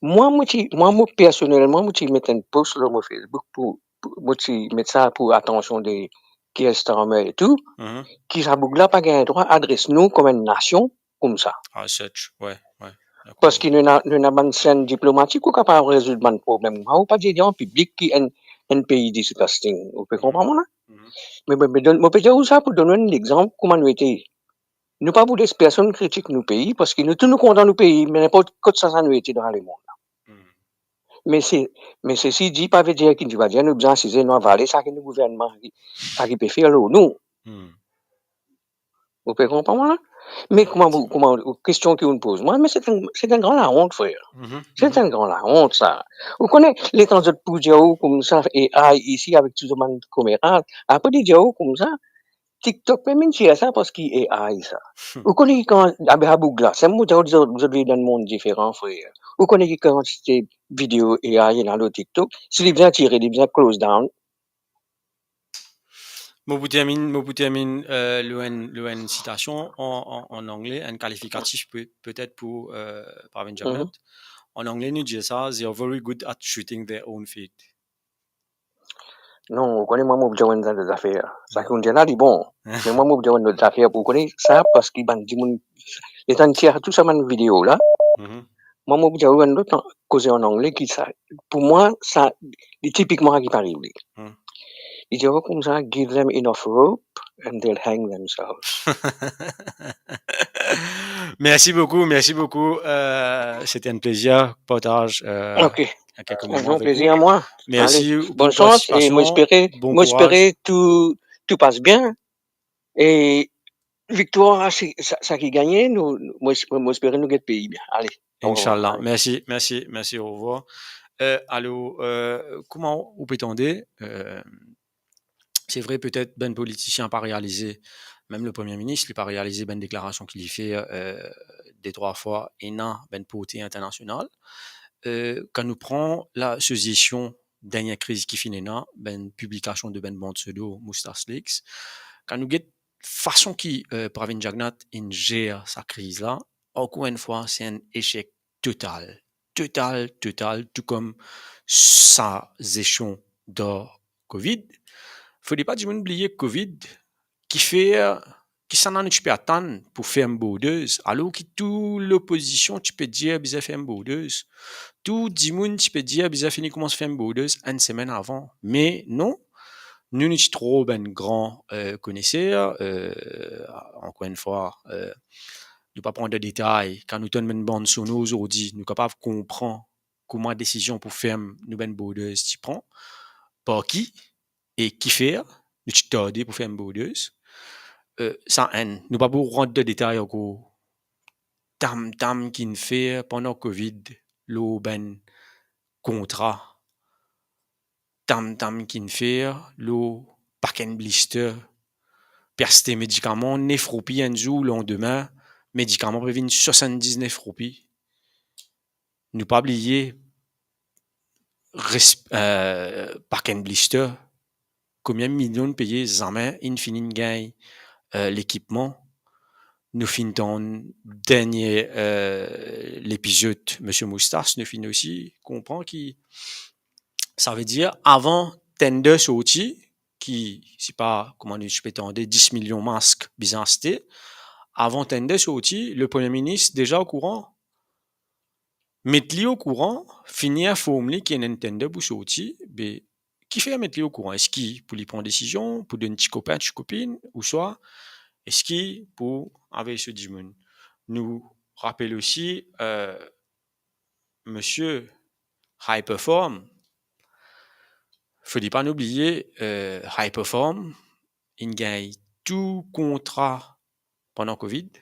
Mwa, mo ti, mwa, mo personelman, mo ti met enn post lor mo Facebook pou, pou, mo ti met sa pou atansion de Keir Starmer e tou, mhm, ki sa boug la pa gagn drwa adres nou kom enn nasion koumsa. As such, wi, wi. Dakor. Parski nou ena, nou ena bann senn diplomatik pou kapav rezoud bann problem. Ou pa dir li an piblik ki enn, enn pei disgusting. Ou pe konpran mwa la? Mhm. Me, me, me donn, mo pe dir ou sa pou donn ou enn lexanp kouma nou ete. Nou pa pou les personn kritik nou pei, parski nou tou nou kontan nou pei, me ninport kot sa, sa nou ete dan lemond la. Hmm. Me se, me sesi di pa ve dir ki nou va dir nou bizin asize, nou avale sa ki nou gouvernman ki, sa ki pe fer lor nou. Hmm. Ou pe konpran mwa la? Me kouma, kouma, kestion ki ou poz mwa, me se enn, se enn gran laont, frer. Mhm, se, mhm, enn gran laont, sa. Ou kone, letan zot pou dir ou koumsa, A I isi avek tou so bann komeraz, apre li dir ou koumsa, TikTok mem inn tir sa parski A I sa. Hmm. Ou kone ki kan, abe, sa boug la, se mo dir ou, zot, zot viv dan enn mond diferan, frer. Ou kone ki kantite video A I ena lor TikTok, si li bizin tire, li bizin close down. Mo pou terminn, mo pou terminn, euh, lor enn, lor enn sitasion an, an, an angle, enn kalifikatif pe-, petet pou, euh, Pravin Jagannath. Mhm. An angle, nou dir sa, "They are very good at shooting their own feet." Non, ou kone, mwa, mo pou dir ou enn lot zafer. Sa ki ou dir la, li bon. Me mwa, mo pou dir ou enn lot zafer, pou ou kone sa, parski bann dimoun, letan inn tir tou sa bann video la, mhm, mwa, mo pou dir ou enn lot an-, koze an angle ki sa, pou mwa, sa, li tipikman ki pe arive. Hmm. Li dir ou koumsa, "Give them enough rope and they'll hang themselves." Merci beaucoup, merci beaucoup. Euh, c'était un plaisir, partage, euh, ok, un grand plaisir à moi. Merci pour votre participation. Allez, bonne chance et moi, espérer, bon courage. Espérer tout, tout passe bien. E viktwar, se, sa, sa ki gagne, nou, nou, mo, mo espere nou get pei bien. Ale, au revoir. Inshallah. Ale. Mersi, mersi, mersi, au revoir. Euh, alor, euh, kouma ou pe tande, euh, Se vre, petet bann politisien pa realize, mem le Premie Minis, li pa realize bann deklarasion ki li fer, eh, de trwa fwa ena bann porte internasional. Eh, kan nou pran la, so zesion dernie kriz ki finn ena, bann piblikasion de bann bann pseudo Moustache Leaks, kan nou get fason ki, eh, Pravind Jugnauth inn zer sa kriz la, ankor enn fwa, se enn esek total, total, total, tou kom sa zesion dan Covid. Fode pa dimoun bliye Covid, kifer, kisannla nou ti pe atann pou ferm borders, alor ki tou lopozision ti pe dir bizin ferm borders. Tou dimoun ti pe dir bizin fini koumans ferm borders enn semenn avan. Me non, nou, nou ti tro bann gran, eh, koneser, eh, ankor enn fwa, eh, nou pa pran dan detay, kan nou tann bann bann sono zordi, nou kapav konpran kouma desizion pou ferm nou bann borders ti pran, par ki e kifer nou ti tarde pou ferm borders. Eh, sa enn, nou pa pou rant dan detay ankor. Tam-tam ki'nn fer pandan Covid lor bann kontra, tam-tam ki'nn fer lor pack and blister, pe aste medikaman nef roupi enn zour, landime, medikaman pe vinn swasann-diznef roupi. Nou pa bliye res-, eh, pack and blister, konbien milion peye, zame inn fini gagn, eh, lekipman. Nou finn tann dernie, eh, lepizod Misie Moustache, nou finn osi konpran ki, savedir, avan tender sorti, ki, se pa, kouma nou ti pe tande, dis milion mask bizin aste, avan tender sorti, le Premie Minis deza okouran. Met li okouran, fini inform li ki ena enn tender pou sorti, be, kifer met li okouran? Eski pou li pran desizion, pou donn ti kopin, ti kopinn, ouswa eski pou avoy so dimoun? Nou rapel osi, eh, Misie High Perform, fode pa nou bliye, eh, High Perform inn gagn tou kontra pandan Covid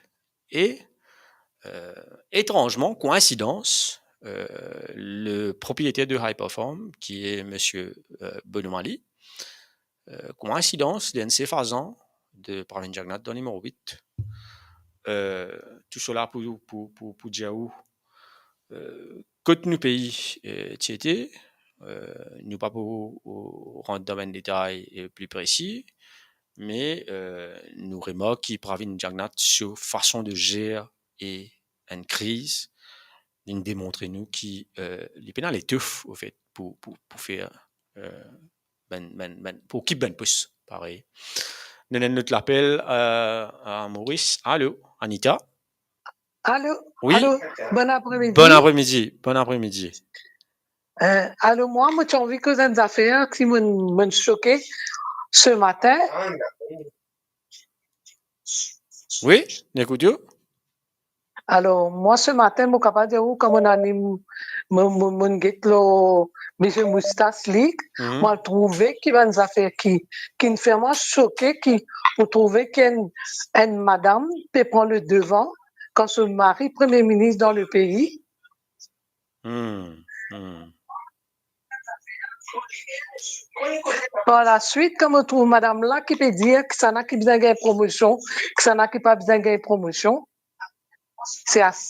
e, eh, etranzman, koinsidans, eh, le propriyeter de High Perform, ki e Misie, eh, Benoît Maly, eh, koinsidans, li enn sef azan de Pravind Jugnauth dan nimero wit. Eh, tou sela pou, pou, pou, pou dir ou, eh, kot nou pei, eh, ti ete, eh, nou pa pou, eh, rant dan bann detay, eh, pli presi, me, eh, nou remark ki Pravind Jugnauth, so fason de zer e enn kriz, li'nn demontre nou ki, eh, li pena letof, anfet, pou, pou, pou fer, eh, bann, bann, bann, pou okip bann pos, parey. Nou ena enn lot lapel, eh, a Moris. Alo, Anita? Alo, wi? Alo, bon apremidi. Bon apremidi, bon apremidi. Eh, alo, mwa, mo ti anvi koz enn zafer ki mo'nn, mo'nn soke se matin. Wi, nou ekout ou. Alor, mwa, se matin, mo kapav dir ou, kan mo'nn alim, mo, mo, mo'nn get lor Misie Moustache Leaks, mhm, mo'nn trouve ki bann zafer ki, ki'nn fer mwa soke, ki, pou trouve ki enn, enn madam pe pran le devan kan so mari Premie Minis dan le pei. Hmm, hmm. Par laswit, kan mo trouv madam la ki pe dir kisannla ki bizin gagn promosion, kisannla ki pa bizin gagn promosion, se as-,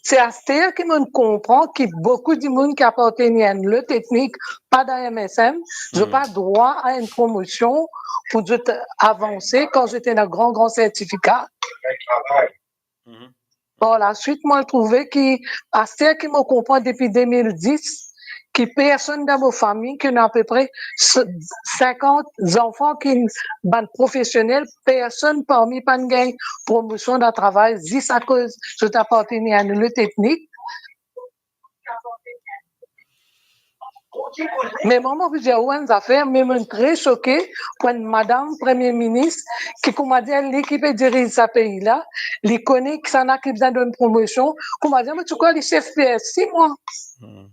se aster ki mo'nn konpran ki boukou dimoun ki apartenn a enn lot etnik, pa dan M S M, zot, hmm, pa drwa a enn promosion pou zot avanse kan zot ena gran, gran sertifika. Mhm. Par laswit, mo'nn trouve ki, aster ki mo konpran depi de mil dis, ki personn dan mo fami, ki ena apepre s-, sinkant zanfan ki bann profesionel, personn parmi pa'nn gagn promosion dan travay zis akoz zot apartenn a enn lot etnik. Me mwa, mo pou dir ou enn zafer, me mo'nn tre soke pou enn madam Premie Minis ki, koumadir, li ki pe diriz sa pei la, li kone kisannla ki bizin donn promosion, koumadir, mo ti krwar li sef P S C, mwa. Hmm.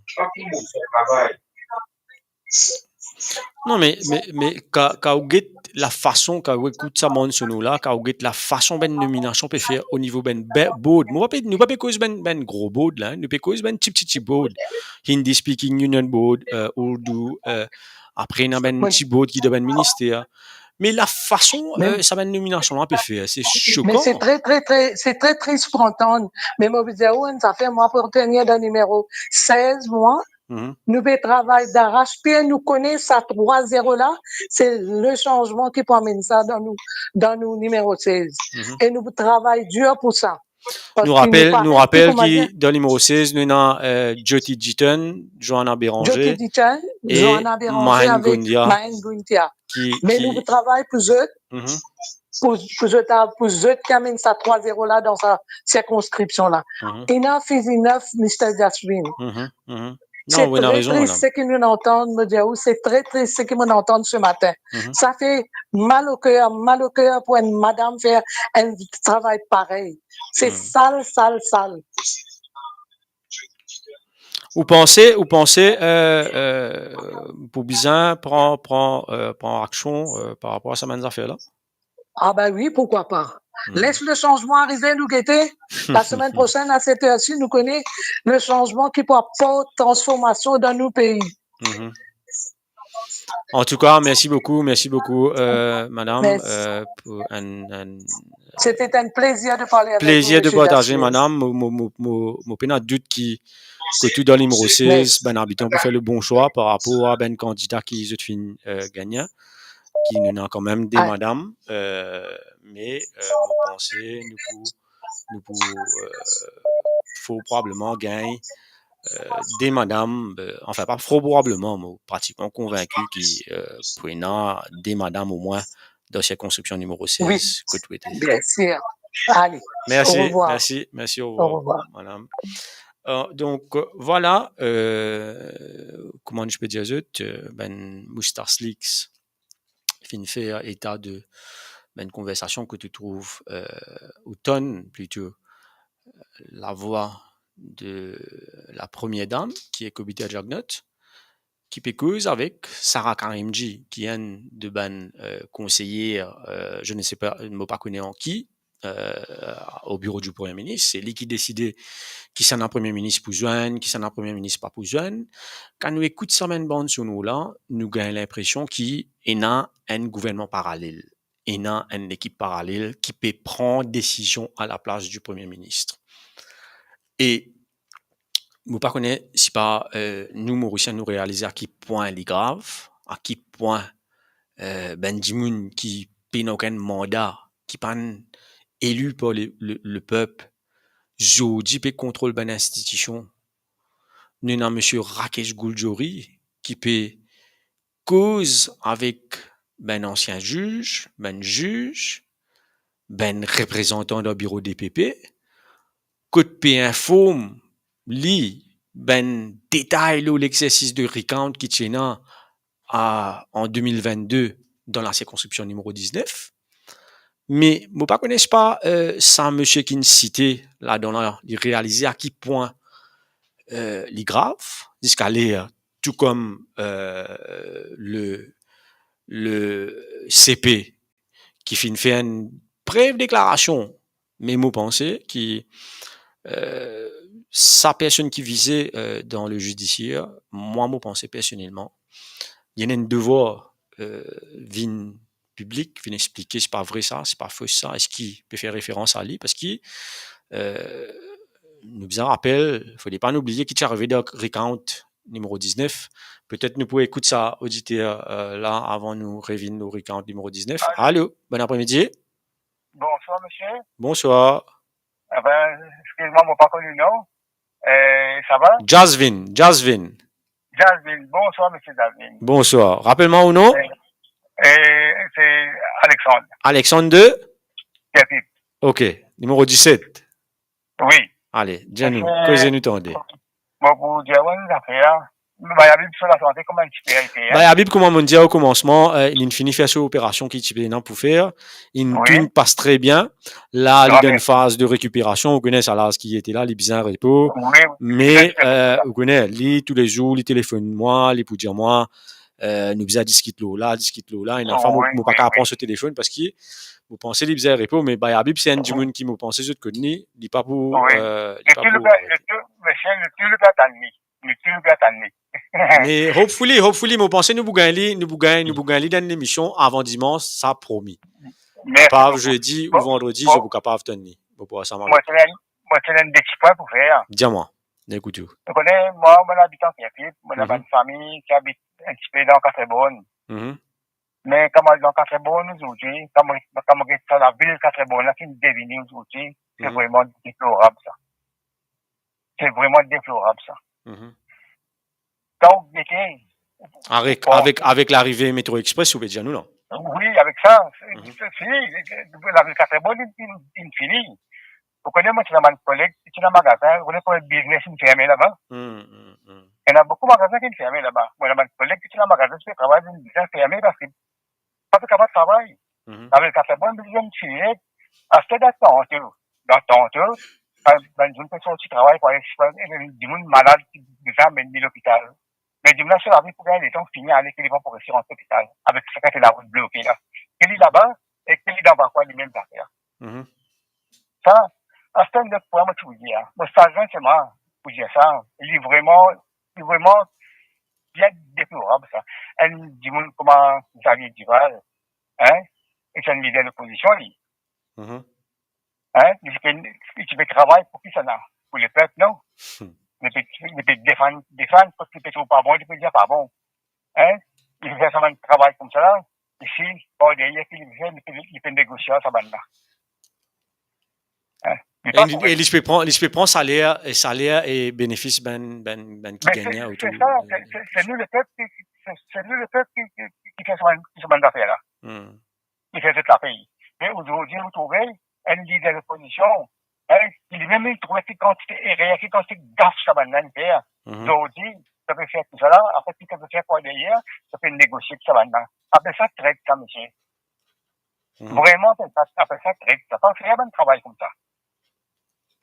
Non, me, me, me, ka, ka ou get lafason, ka ou ekout sa bann sono la, ka ou get lafason bann nominasion pe fer o nivo bann be-, board. Mo pa pe, nou pa pe koz bann, bann gro board la, nou pe koz bann ti, ti, ti board. Hindi Speaking Union Board, eh, Urdu, eh, Apre, ena bann ti board ki dan bann minister. Me lafason, eh, sa bann nominasion la pe fer, se sokan. Me se tre, tre, tre, se tre tris pou antann. Me mo pe dir ou enn zafer, mwa, pou retenir dan nimero sez, mwa, nou pe travay daras-pie, nou kone sa trwa zero la, se Le Changement ki pou amenn sa dan nou, dan nou nimero sez. E nou pou travay dir pou sa. Nou rapel, nou rapel ki dan nimero sez, nou ena, eh, Jyoti Jitan, Johanna Béranger e Mahen Goundia. Me nou pou travay pou zot, pou, pou zot, pou zot ki amenn sa trwa zero la dan sa sirkonskripsion la. Enough is enough, Mister Jaswin. Se tre tris seki nou antann, mo dir ou, se tre tris seki mo antann se matin. Sa fer mal o ker, mal o ker pou enn madam fer enn travay parey. Se sal, sal, sal. Ou panse, ou panse, eh, eh, pou bizin pran, pran, eh, pran aksion, eh, par rapor a sa bann zafer la? Ah ben wi, pourkwa pa? Les Le Changement arive, nou gete. Lasemenn prosenn, a set er si, nou kone Le Changement ki pou aport transformasion dan nou pei. Antouka, mersi boukou, mersi boukou, eh, madam, eh, pou enn, enn... C'était un plaisir de parler avec vous, Monsieur Jaswin. Plezir de partaze, madam. Mo, mo, mo, mo, mo pena dout ki, ki tou dan nimero sez, bann abitan pou fer le bon swa par rapor a bann kandida ki zot finn, eh, gagne, ki nou ena kanmem de madam, eh, me, eh, mo panse nou pou, nou pou, eh, for probableman gagn, eh, de madam, eh, anfin, pa for probableman, mo pratikman konvinki ki, eh, pou ena de madam omwin dan sirkonskripsion nimero sez kot ou ete. Bien sûr. Allez, mersi, au revoir. Mersi, mersi, au revoir, madam. Eh, donk, eh, vwala, eh, kouma nou pe dir zot, eh, bann Moustache Leaks finn fer eta de bann konversasion kot ou trouv, eh, ou tann plito, eh, lavwa de la première dame, ki e Kobita Jagnath, ki pe koz avek Sara Karimjee, ki enn de bann, eh, konseye, eh, je ne sais pas, mo pa kone an ki, eh, o biro di Premie Minis, se li ki deside kisannla Premie Minis pou zwenn, kisannla Premie Minis pa pou zwenn. Kan nou ekout sa bann bann sonor la, nou gagn linpresion ki ena enn gouvernman paralel, ena enn lekip paralel ki pe pran desizion a laplas di Premie Minis. E mo pa kone si pa, eh, nou Morisien nou realize a ki pwin li grav, a ki pwin, eh, bann dimoun ki pena okenn manda, ki pa'nn eli par le, le, le pep, zordi pe kontrol bann institision. Nou ena misie Rakesh Gurjoria ki pe koz avek bann ansien ziz, bann ziz, bann reprezantan dan biro D P P, kot pe inform li bann detay lor lexersis de recount ki ti ena a, an de mil vennde dan lasirkonskripsion nimero diznef. Me mo pa kone si pa, eh, sa misie ki'nn site ladan la, li realize a ki pwin, eh, li grav, ziska ler, tou kom, eh, le, le C P ki finn fer enn brev deklarasion, me mo panse ki, eh, sa personn ki vize, eh, dan le zidisier, mwa mo panse personelman, li ena enn devwar, eh, vinn piblik, vinn explike, se pa vre sa, se pa fos sa, eski pe fer referans a li, parski, eh, nou bizin rapel, fode pa nou bliye ki ti arive dan recount nimero diznef. Petet nou pou ekout sa oditer, eh, la avan nou revinn o recount nimero diznef. Alo. Alo, bon apremidi. Bonswar, misie. Bonswar. Enben, exkiz mwa, mo pa kone non. Eh, sa va? Jaswin, Jaswin. Jaswin, bonswar, misie Jaswin. Bonswar. Rapel mwa ou non? Eh, eh, se Alexandre. Alexandre de? Kerpip. Ok, nimero diset. Wi. Ale, dir nou, koze nou tande. Bon, pou dir ou enn zafer, Bay Abib so lasante, kouma li ti pe ete, hein? Bay Abib, kouma mo'nn dir o komansman, eh, li'nn fini fer so operasion ki ti pe ena pou fer. Inn, tou inn pas tre bien. La, li dan enn faz de rekiperasion. Ou kone sa laz ki ete la, li bizin repo. Wi, wi. Me, eh, ou kone, li, toulezour, li telefonn mwa, li pou dir mwa, eh, nou bizin diskit lor la, diskit lor la. Ena fwa mo, mo pa kapav pran so telefonn parski mo panse li bizin repo, me Bay Abib, se enn dimoun ki mo panse zot konn li, li pa pou, eh, li pa pou, eh, le tir, le tir, le tir, le tir, le tir, nou tou nou pe atann li. Me hopefully, hopefully, mo panse nou pou gagn li, nou pou gagn, nou pou gagn li dan enn emision avan dimans, sa promi. Mersi boukou. Kapav zedi ou vandredi, zot pou kapav tann li. Mo pou asam avek. Mo ti ena, mo ti ena de ti pwin pou fer. Dir mwa, nou ekout ou. Ou kone, mwa, mo abit an Kerpit, mo ena bann fami ki abit enn tipe dan Katrevonn. Me kan mo al dan Katrevonn ozordi, kan mo, kan mo get sa lavil Katrevonn la finn devini ozordi, se vreman deplorab sa. Se vreman deplorab sa. Kan ou gete, avek, bon, avek, avek larive Metro Express, ou pe dir nou la? Wi, avek sa, se, se, si, lavil Katrevonn, li, li, li fini. Ou kone, mo ti ena bann koleg ki ti ena magazin, ou kone konbien biznes inn ferme laba? Ena boukou magazin ki inn ferme laba. Mo ena bann koleg ki ti ena magazin, ti pe travay, inn bizin ferme parski pa pe kapav travay. Lavil Katrevonn bizin fini net. Aster dan tanto, dan tanto, bann, bann dimoun pe sorti travay pou ale, dimoun malad ki bizin amenn li lopital. Me dimoun la so lavi pou gagn letan fini ale, ki li pa pou reste rant lopital, avek sa ki larout bloke la. Ki li laba, e ki li dan vakwa limem zafer. Sa, aster enn lot pwin mo ti pou dir, mo sazin selman pou dir sa, li vreman, li vreman bien deplorab sa. Enn dimoun kouma Xavier Duval, hein, li ti enn lider lopozision li. Hein, li ti pe, li ti pe travay pou kisannla? Pou lepep, non? Li pe, li pe defann, defann, parski li pe trouv pa bon, li pe dir pa bon. Hein? Li fer sa bann travay koumsa la, isi, par deryer, ki li fer, li pe, li pe negosie ar sa bann la. Hein? Li pa korek. E li, e li ti pe pran, li ti pe pran saler, e saler e benefis bann, bann, bann ki gagne otour. Me se, se sa, se, se, se nou lepep ki, se, se nou lepep ki, ki, ki fer sa bann, ki fer sa bann zafer la. Ki fer zot lapey. Me ozordi, ou trouve enn lider lopozision, hein, ki limem li trouve ki kantite erer, ki kantite gaf sa bann la inn fer. Zordi, sa pe fer tousala, apre ki sa pe fer par deryer, sa pe negosie ek sa bann la. Apel sa tret sa, misie. Vreman, apel sa, apel sa tret sa. Pa fer bann travay koumsa.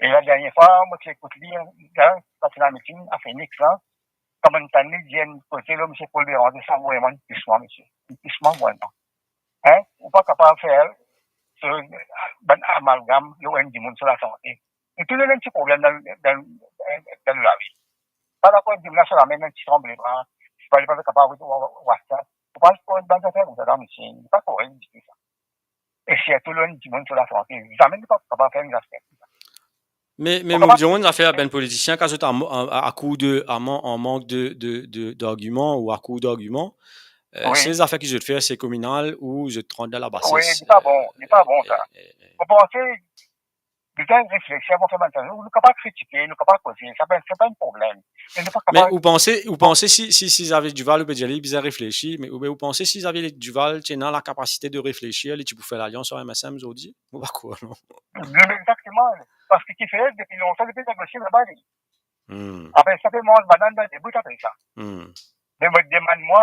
E ladernie fwa, mo ti ekout li, la, pa ti lamitin, a Phoenix la, kan mo'nn tann li dir enn koze lor misie Paul Bérenger, sa vreman inn plis mwa, misie. Inn plis mwa, vreman. Hein? Ou pa kapav fer so bann amalgam lor enn dimoun so lasante. Nou tou nou ena enn ti problem dan, dan, dan nou lavi. Pa dakor dimoun la so lame ena enn ti tranble bra, pa li pa kapav war sa. Ou pa al koz bann zafer koumsa dan misie, li pa korek ditou sa. E sirtou lor enn dimoun so lasante, zame li pa kapav fer enn zafer koumsa. Me, me mo dir enn zafer, bann politisien, kan zot a, a, a kour de, a man-, an mank de, de, de, dargiman ou a kour dargiman, eh, wi, se zafer ki zot fer, se kominal ou zot rant dan labases. Wi, li pa bon, li pa bon sa. Eh, eh, eh. Mo panse, bizin reflesi avan fer bann sa. Nou, nou kapav kritike, nou kapav koze, sa pa, sa pa enn problem. Me nou pa kapav. Me ou panse, ou panse si, si, si Xavier Duval, ou pe dir li bizin reflesi, me, me ou panse si Xavier Duval ti ena lakapasite de reflesir, li ti pou fer lalians ar M S M zordi? Mo pa krwar, non. Non, exakteman. Parski kifer, depi lontan, li pe negosie laba li. Hmm. Apre sa, pe manz banann dan debout apre sa. Hmm. Me mo demann mwa,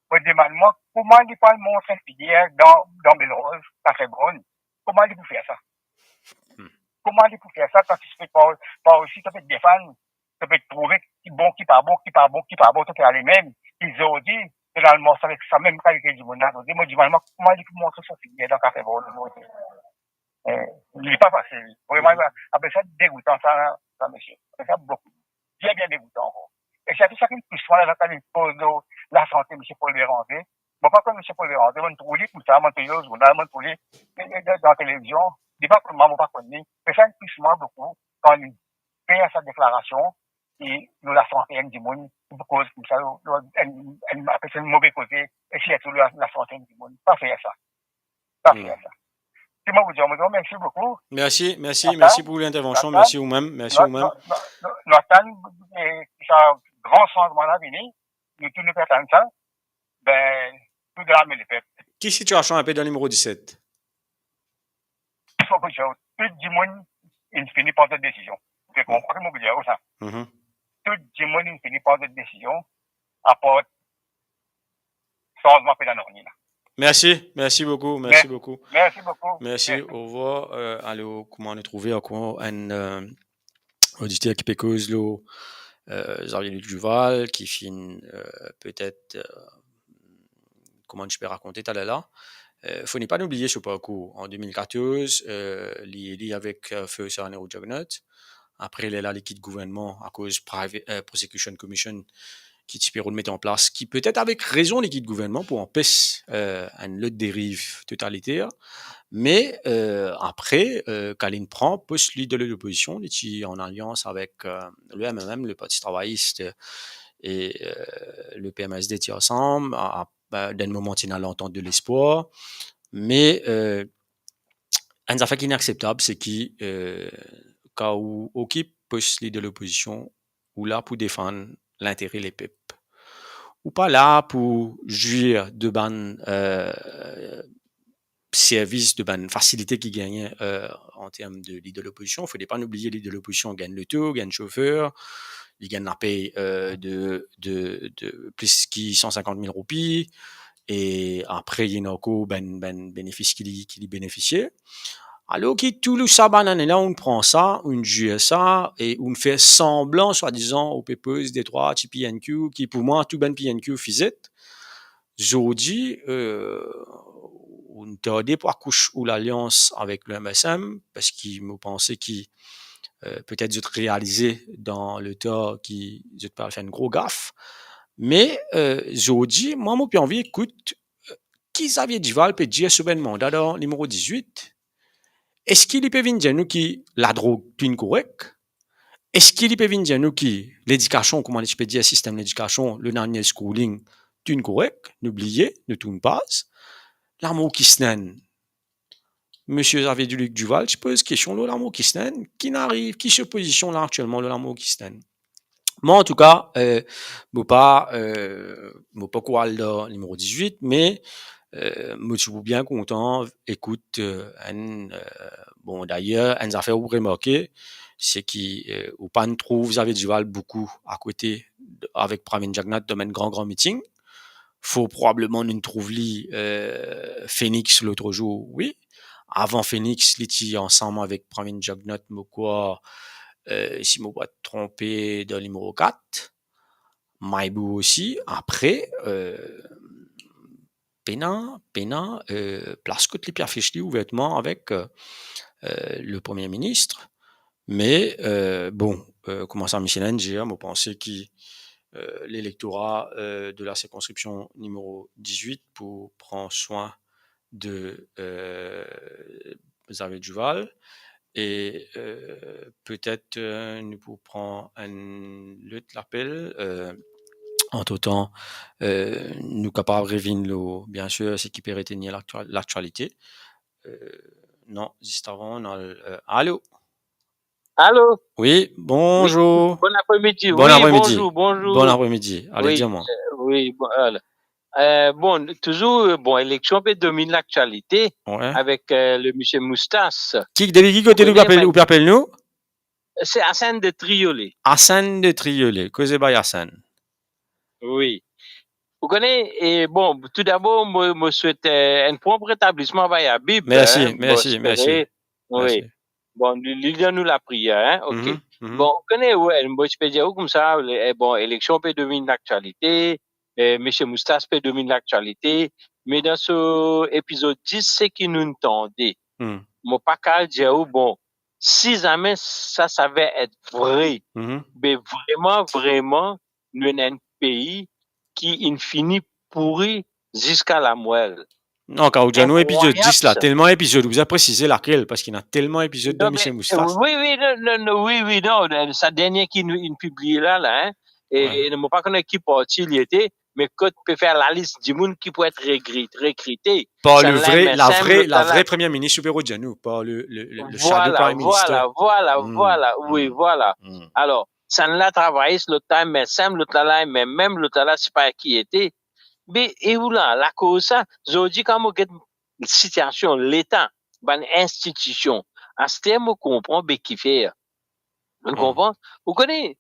mo demann mwa, kouma li pou al mont enn figir dan, dan Belle Rose, Katrevonn? Kouma li pou fer sa? Hmm. Kouma li pou fer sa, kan ti pe par, par isi, sa pe defann, sa pe trouve ki bon, ki pa bon, ki pa bon, ki pa bon, sa pe ale mem, ki zordi, finalman, sa avek sa mem kalite dimoun la, zordi, mo demann mwa, kouma li pou montre so figir dan Katrevonn zordi? Eh, li pa fasil. Vreman, apre sa, degoutan sa, sa, misie. Apre sa, boukou. Bien, bien degoutan ankor. E sirtou sa ki plis mwa la, kan li koz lor lasante misie Paul Bérenger. Mo pa konn misie Paul Bérenger, mo'nn trouv li koumsa, mo'nn trouv li lor zournal, mo'nn trouv li, eh, eh, dan, dan televizion. Li pa konn mwa, mo pa konn li. Me sa inn plis mwa boukou, kan li fer sa deklarasion, e nou lasante enn dimoun, pou koz koumsa, nou, nou, enn, enn, apel sa enn move koze, e sirtou nou la, lasante enn dimoun. Pa fer sa. Pa fer sa. Ki mo pou dir, mo dir mersi boukou. Mersi, mersi, mersi pou lintervansion, mersi ou mem, mersi ou mem. Nou, nou, nou, nou atann, eh, ki sa gran sanzman la vini, nou tou nou pe atann sa, ben, tou dan lame lepep. Ki sitiasion inpe dan nimero diset? Mo pou dir, tou dimoun inn fini pran zot desizion. Ou konpran ki mo pou dir ou sa? Mhm. Tou dimoun inn fini pran zot desizion, apar sanzman pena nanye la. Mersi, mersi boukou, mersi boukou. Mersi boukou. Mersi, mersi. Au revoir. Euh, alor, kouma nou trouve ankor enn, euh, oditer ki pe koz lor, euh, Xavier Duval, ki finn, euh, petet, euh, kouma nou ti pe rakonte taler la, euh, fode pa nou bliye so parkour. An de mil katorz, euh, li, li avek, euh, Feu Sarano Juggernaut. Apre, lerla li kit gouvernman akoz Private, eh, Prosecution Commission ki ti pe rod met an plas, ki petet avek rezon li kit gouvernman pou anpes, eh, enn lot deriv totaliter. Me, eh, apre, eh, kan linn pran pos lider de lopozision, li ti an alians avek, eh, le M M M, le Parti Travayis, eh, e, eh, le P M S D ti ansam, a, a, ba, dan enn moman ti ena lantant de lespwar. Me, eh, enn zafer ki inakseptab, se ki, eh, kan ou okip pos lider de lopozision, ou la pou defann lintere lepep. Ou pa la pou zwir de bann, eh, servis, de bann fasilite ki gagne, eh, an term de lider lopozision. Fode pa nou bliye, lider lopozision gagn loto, gagn sofer, li gagn lapey, eh, de, de, de plis ki san sinkant mil roupi, e apre, li ena ankor bann, bann benefis ki li, ki li benefisie. Alor ki tou sa bann ane la, ou'nn pran sa, ou'nn zwir sa, e ou'nn fer sanblan, swadizan, ou pe poz detrwa ti P N Q, ki pou mwa, tou bann P N Q fizet. Zordi, eh, ou'nn tarde pou akous ou lalians avek le M S M, parski mo panse ki, eh, petet zot realize dan letan ki zot pe al fer enn gro gaf. Me, eh, zordi, mwa, mo pe anvi ekout, eh, ki Xavier Duval pe dir so bann manda dan nimero dizwit. Eski li pe vinn dir nou ki ladrog tou inn korek? Eski li pe vinn dir nou ki ledikasion, kouma li ti pe dir, sistem ledikasion, le Nanyel Schooling, tou inn korek? Nou bliye, nou tourn paz. Lamor Kistenin, Misie Xavier Duluc Duval ti poz kestion lor lamor Kistenin. Ki'nn ariv, ki so pozision la aktielman lor lamor Kistenin? Mwa, antouka, eh, mo pa, eh, mo pa pou al dan nimero dizwit, me, eh, mo ti pou bien kontan ekout, eh, enn, eh, bon, dayer, enn zafer ou remarke, se ki, eh, ou pa'nn trouv Xavier Duval boukou akote d-, avek Pravin Jagannath dan bann gran, gran miting. Fort probableman nou'nn trouv li, eh, Phoenix lot zour, wi. Avan Phoenix, li ti ansam avek Pravin Jagannath, mo krwar, eh, si mo pa tronpe, dan nimero kat. Maybou osi. Apre, eh, pena, pena, eh, plas kot li pe afis li ouvertman avek, eh, eh, le Premie Minis. Me, eh, bon, eh, kouma sa misie la inn dir, mo panse ki, eh, lelektora, eh, de la sirkonskripsion nimero dizwit pou pran swin de, eh, Xavier Duval. E, eh, petet, eh, nou pou pran enn lot lapel. Eh, antretan, eh, nou kapav revinn lor, biensir, seki pe retenir laktua-, laktialite. Eh, non, zis avan, nou al, eh, alo? Alo? Wi, bonzour. Wi, bon apremidi. Bon apremidi. Bonzour, bonzour. Bon apremidi. Ale, dir mwa. Wi, eh, wi, bon, ala. Eh, bon, touzour, eh, bon, eleksion pe dominn laktialite avek, eh, le misie Moustas. Ki, depi ki kote ou pe apel, ou pe apel nou? Se Hassan de Triolet. Hassan de Triolet. Koze bay Hassan. Wi. Ou kone, e bon, toudabor, mo, mo swet, eh, enn pronp retablisman bay Habib, mersi, eh, mersi, mo espere, mersi. Wi. Mersi. Bon, li, li dan nou lapriyer, hein, ok. Mhm, mhm. Bon, ou kone, wi, mo ti pe dir ou koumsa, le, eh, bon, eleksion pe dominn laktialite, eh, misie Moustas pe dominn laktialite, me dan so epizod dis, seki nou'nn tande, hmm, mo pa kav dir ou, bon, si zame sa, sa saver et vre, mhm, be vreman, vreman, nou ena enn pei ki inn fini pouri ziska lamwel. Non, kan ou dir nou epizod dis la, telman epizod, ou bizin presize lakel, parski ena telman epizod de misie Moustas. Non, me, wi, wi, non, non, non, wi, wi, non, sa dernie ki nou, inn pibliye la, la, hein. E, wi, e mo pa kone ki parti li ete, me kot pe fer lalis dimoun ki pou et regri-, rekrite. Par le vre, la vre, la vre Premie Minis, ou pe redir nou, par le, le, le, le shadow Prime Minister. Vwala, vwala, vwala, wi, vwala. Alor, sannla travayis, lot la M S M, lot la la M M M, lot la la sipa ki ete. Be, e ou la, lakoz sa, zordi kan mo get sitiasion Leta, bann institision, aster mo konpran be kifer. Ou konpran? Ou kone,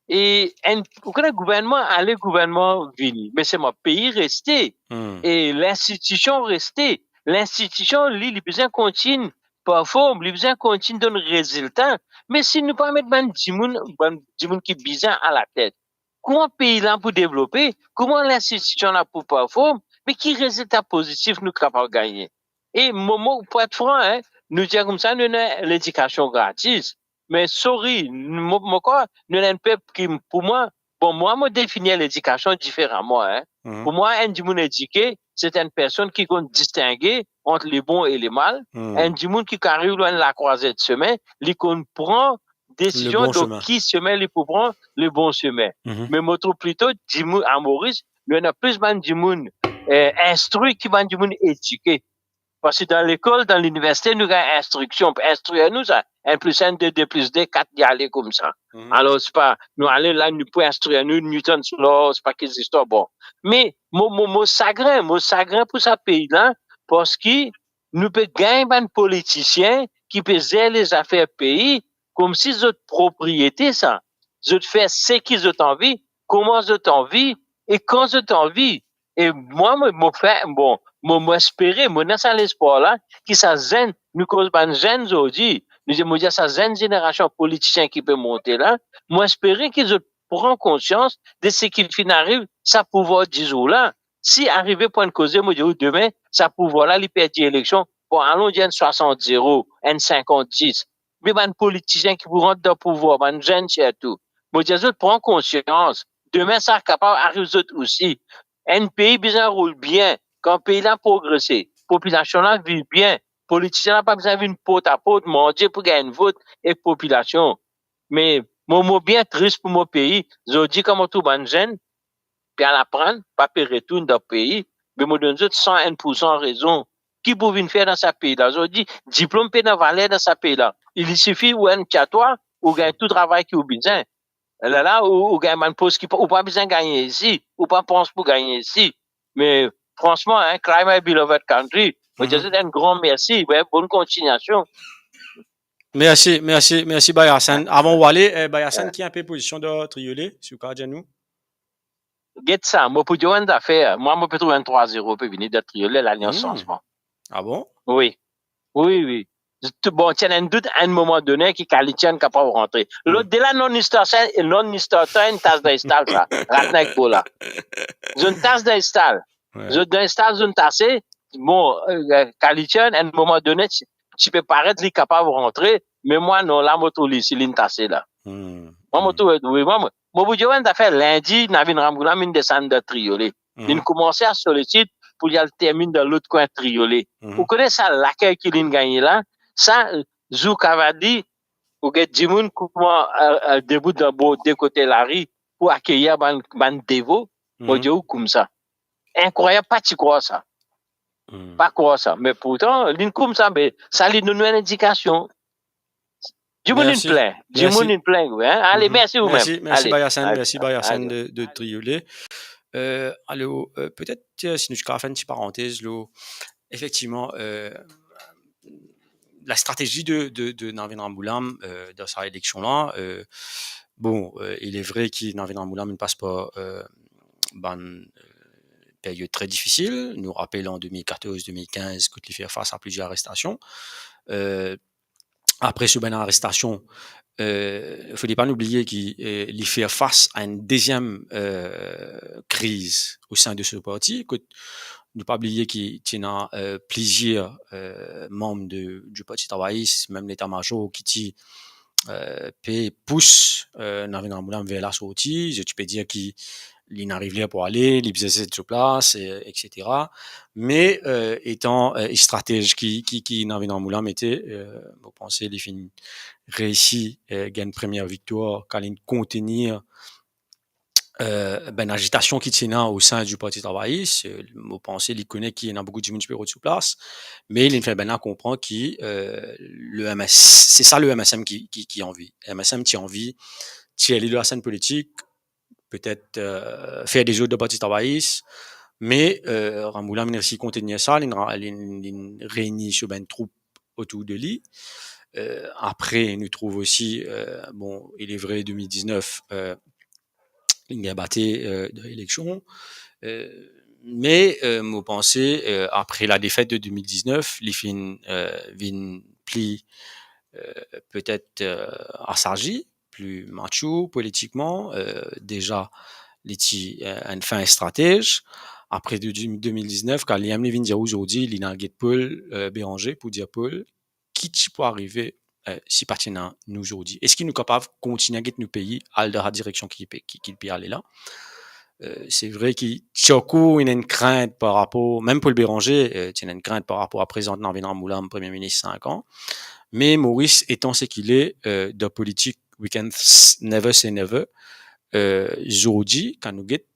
e enn, ou kone gouvernman ale, gouvernman vini, me selman pei reste, e linstitision reste. Linstitision, li, li bizin kontign perform, li bizin kontign donn rezilta. Me si nou pa met bann dimoun, bann dimoun ki bizin alatet, kouma pei la pou devlope? Kouma linstitision la pou perform? Me ki rezilta pozitif nou kapav gagne? E mo, mo, pou et fran, hein, nou dir koumsa, nou ena ledikasion gratis. Me sorry, mo, mo krwar nou ena enn pep ki, pou mwa, bon, mwa, mo definir ledikasion diferaman, hein. Mhm. Pou mwa, enn dimoun edike, se enn personn ki konn distinge ant lebon e lemal. Mhm. Enn dimoun ki ariv lor enn lakrwazet semin, li konn pran desizion, donk, ki semin li pou pran, lebon semin. Mhm. Me mo trouv plito dimoun, a Moris, nou ena plis bann dimoun, eh, instri ki bann dimoun edike. Parski dan lekol, dan liniversite, nou gagn instriksion, pou instrir nou sa, enn plis enn, de, de plis de, kat, li ale koumsa. Mhm. Alor, se pa, nou ale la, nou pou instrir nou, Newton's law, se pa ki zistwar, bon. Me mo, mo, mo sagrin, mo sagrin pou sa pei la, parski nou pe gagn bann politisien ki pe zer lezafer pei koumsi zot propriete sa. Zot fer seki zot anvi, kouma zot anvi e kan zot anvi. E mwa, mo, mo fer, bon, mo, mo espere, mo ena sa lespwar la, ki sa zenn, nou koz bann zenn zordi, nou dir, mo dir sa zenn zenerasion politisien ki pe monte la, mo espere ki zot pran konsians de seki finn ariv sa pouvwar dizour la. Si arive pou enn koze, mo dir ou, demin, sa pouvwar la, li perdi eleksion, bon, alon dir enn swasant zero, enn sinkant dis. Me bann politisien ki pou rant dan pouvwar, bann zenn sirtou, mo dir zot pran konsians. Demin, sa kapav ariv zot osi. Enn pei bizin roul bien. Kan pei la progrese, popilasion la viv bien, politisien la pa bizin vinn port a port, mandie pou gagn enn vot ek popilasion. Me mo, mo bien tris pou mo pei. Zordi, kan mo trouv bann zenn pe al aprann, pa pe retourn dan pei, be mo donn zot san enn poursan rezon. Ki pou vinn fer dan sa pei la? Zordi, diplom pena valer dan sa pei la. Li sifi ou enn tia twa, ou gagn tou travay ki ou bizin. Lerla, ou, ou gagn bann pos ki pa, ou pa bizin gagne isi, ou pa pans pou gagne isi. Me fransman, hein, cry my beloved country, mo dir zot enn gran mersi, wi, bonn kontignasion. Mersi, mersi, mersi, Bayasen. Avan ou ale, eh, Bayasen, ki enpe pozision dan Triolet, si ou kapav dir nou? Get sa, mo pou dir ou enn zafer. Mwa, mo pe trouv enn trwa zero pe vini dan Triolet, Lalians Sansman. Ah bon? Wi. Wi, wi. Tou, bon, ti ena enn dout, a enn moman done, ki Kalichon kapav rantre. Lot de la, non-starter, non-starter, enn tas dan estal sa. Ratnek Bola. Zot enn tas dan estal. Wi. Zot dan estal, zot enn tase. Bon, eh, Kalichon, a enn moman done, ti, ti pe paret li kapav rantre, me mwa, non, la, mo trouv li, si linn tase la. Hmm. Mwa, mo trouv, wi, mwa, mo, mo pou dir ou enn zafer, lindi, Navin Ramgoolam inn desann dan Triolet. Mhm. Linn koumanse a Solitude pou li al terminn dan lot kwin Triolet. Mhm. Ou kone sa lakey ki linn gagne la? Sa, eh, zour Kavadi, ou get dimoun kouma, eh, eh, debout dan bor de kote lari pou akeyir bann, bann devo, mo dir ou koumsa. Inkrwayab, pa ti krwar sa. Hmm. Pa krwar sa. Me pourtan, linn koumsa, me sa li donn nou enn indikasion. Dimoun inn plin. Dimoun inn plin, wi, hein. Ale, mersi ou mem. Mersi, mersi Bayasen, mersi Bayasen de, de Triolet. Euh, alor, euh, petet, euh, si nou ti kapav fer enn ti parantez, lor, efektivman, euh, lastratezi de, de, de Navin Ramgoolam, euh, dan sa eleksion la, euh, bon, euh, il est vrai ki Navin Ramgoolam inn pas par, euh, bann, euh, peryod tre difisil. Nou rapel an de mil katorz, de mil kinz, kot li fer fas a plizier arestasion. Euh, apre so bann arestasion, euh, fode pa nou bliye ki, euh, li fer fas a enn deziem, euh, kriz o sein de so parti, kot nou pa bliye ki ti ena, euh, plizier, euh, manm de, di Parti Travayis, mem leta mazor ki ti, euh, pe pous, euh, Navin Ramgoolam ver lasorti, zot ti pe dir ki linn ariv ler pou ale, li bizin sed so plas, euh, et cetera. Me, euh, etan, euh, stratez ki, ki, ki Navin Ramgoolam ete, euh, mo panse li finn reisi, euh, gagn premie viktwar, kan linn kontenir, euh, bann azitasion ki ti ena o sein di Parti Travayis. Euh, mo panse li kone ki ena boukou dimoun ki pe rod so plas, me linn fer bann la konpran ki, euh, le M S, se sa le M S M ki, ki, ki anvi. M S M ti anvi tir li de lasenn politik, petet, euh, fer dezord dan Parti Travayis, me, euh, Ramgoolam inn reisi kontenir sa, linn ra-, linn, linn reini so bann troup otour de li. Euh, apre, nou trouv osi, euh, bon, il est vrai, de mil diznef, euh, linn gagn bate, euh, dan eleksion. Euh, me, euh, mo panse, euh, apre la defet de de mil diznef, li finn, euh, vinn pli, euh, petet, euh, asagi, pli matur politikman, euh, deza li ti, euh, enn fin stratez. Apre de, de mil diznef, kan li mem li vinn dir ou zordi, li ena get Paul, euh, Bérenger pou dir Paul ki ti pou arive, eh, si pa ti ena nou zordi? Eski nou kapav kontigne get nou pei al dan sa direksion ki pe, ki, ki li pe ale la? Eh, se vre ki ti ankor ena enn krint par rapor, mem Paul Bérenger, eh, ti ena enn krint par rapor a prezant Navin Ramgoolam Premie Minis sink an. Me Moris, etan seki li, eh, dan politik, we can s-, never say never, eh, zordi, kan nou get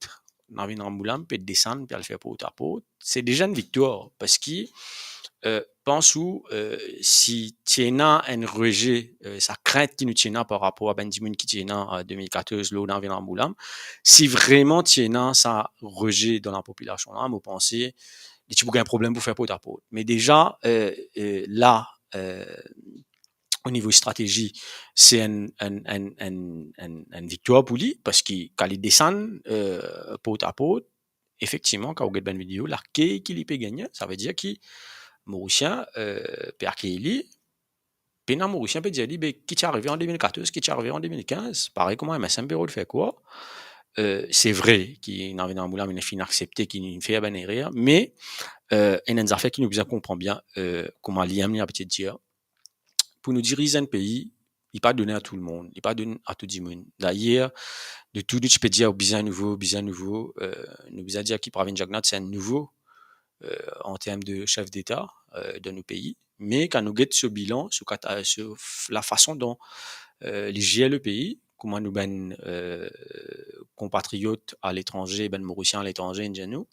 Navin Ramgoolam pe desann, pe al fer portaport, se deza enn viktwar, parski, eh, pans ou, eh, si ti ena enn reze, eh, sa krint ki nou ti ena par rapor a bann dimoun ki ti ena, eh, de mil katorz lor Navin Ramgoolam, si vreman ti ena sa reze dan lapopilasion la, mo panse li ti pou gagn problem pou fer portaport. Me deza, eh, eh, la, eh, o nivo stratezi, se enn, enn, enn, enn, enn, enn viktwar pou li, parski kan li desann, eh, portaport, efektivman, kan ou get bann video, lakey ki li pe gagne, savedir ki Morisien, eh, pe akeyir li, pena Morisien pe dir li, be, ki ti arive an de mil katorz, ki ti arive an de mil kinz, parey kouma M S M pe rod fer krwar, eh, se vre ki Navin Ramgoolam inn finn aksepte ki linn fer bann erer, me, eh, ena enn zafer ki nou bizin konpran bien, eh, kouma li mem li abitie dir, pou nou diriz enn pei, li pa done a tou lemonn, li pa donn a tou dimoun. Dayer, nou tou nou ti pe dir, bizin nouvo, bizin nouvo, eh, nou bizin dir ki Pravind Jugnauth se enn nouvo, eh, an term de sef deta, eh, dan nou pei. Me kan nou get so bilan, so kat-, eh, so f-, lafason dont, eh, li zer le pei, kouma nou bann, eh, konpatriot aletranze, bann Morisien aletranze, inn dir nou,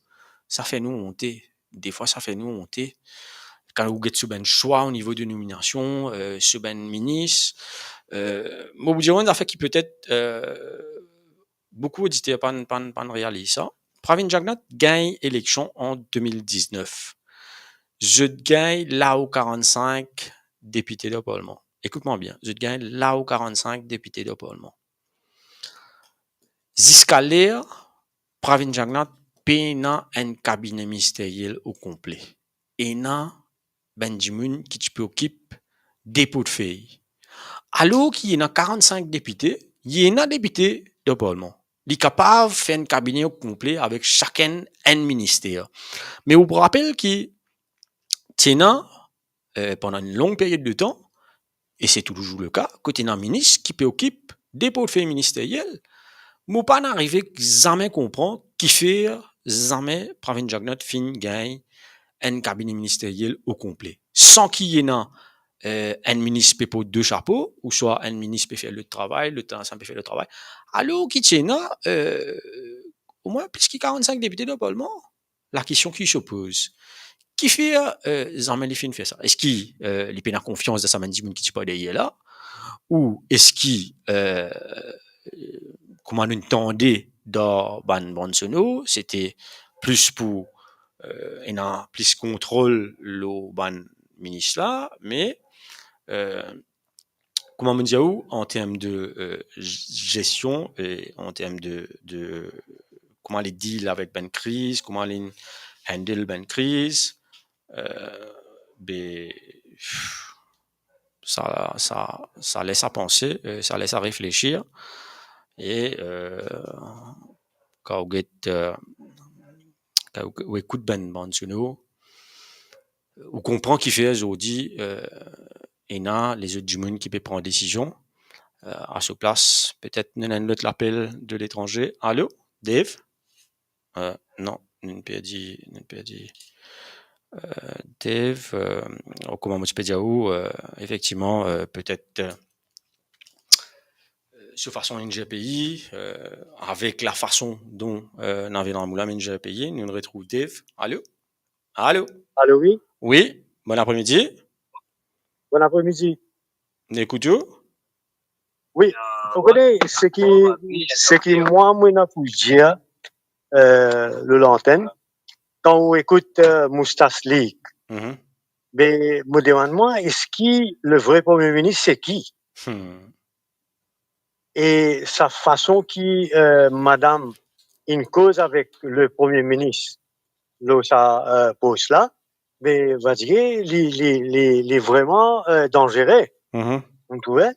sa fer nou onte. Defwa, sa fer nou onte. Kan ou get so bann swa o nivo de nominasion, eh, so bann minis, eh, mo pou dir ou enn zafer ki petet, eh, boukou oditer pa'nn, pa'nn, pa'nn realiz sa. Pravind Jugnauth gagn eleksion an de mil diznef. Zot gagn lao karannsink depite dan parlman. Ekout mwa bien, zot gagn lao karannsink depite dan parlman. Ziska ler, Pravind Jugnauth pena enn kabine ministeryel o konple. Ena bann dimoun ki ti pe okip de portfey. Alor ki ena karannsink depite, ena depite dan parlman. Li kapav fer enn kabine o konple avek sakenn enn minister. Me ou pou rapel ki ti ena, eh, pandan enn long period de tan, e se touzour le ka, kot ena minis ki pe okip de portfey ministeryel, mo pa'nn arive zame konpran kifer zame Pravind Jugnauth finn gagn enn kabine ministeryel o konple, san ki ena, eh, enn minis pe port de sapo, ouswa enn minis pe fer lot travay, lot enn pe fer lot travay. Alor ki ti ena, eh, omwin plis ki karannsink depite dan parlman. Lakestion ki se poz, kifer, eh, zame li finn fer sa? Eski, eh, li pena konfians dan sa bann dimoun ki ti par deryer la? Ou eski, eh, kouma nou tande dan bann, bann sonor, sete plis pou, eh, ena plis kontrol lor bann minis la, me, eh, kouma mo dir ou, an term de, eh, z-, zestion e an term de, de kouma li deal avek bann kriz, kouma li handle bann kriz, eh, be, sa, sa, sa les a panse, eh, sa les a reflesir. E, eh, kan ou get, eh, kan ou, ou ekout bann, bann sonor, ou konpran kifer zordi, eh, ena lezot dimoun ki pe pran desizion, eh, a so plas. Petet nou ena enn lot lapel de letranze. Alo, Dave? Eh, non, nou perdi, nou perdi, eh, Dave. Eh, kouma mo ti pe dir ou, eh, efektivman, eh, petet, eh, so fason inn zer pei, eh, avek lafason dont, eh, Navin Ramgoolam inn zer pei, nou retrouv Dave. Alo? Alo? Alo, wi. Wi, bon apremidi. Bon apremidi. Nou ekout ou? Wi, ou kone, seki, seki mwa, mo ena pou dir, eh, lor lantenn, kan ou ekout, eh, Moustas League, mhm, be, mo demann mwa, eski le vre Premie Minis se ki? Hmm. E sa fason ki, eh, madam inn koz avek le Premie Minis lor sa, eh, pos la, be, va dir, li, li, li, li vreman, eh, danzere. Mhm. Ou trouve?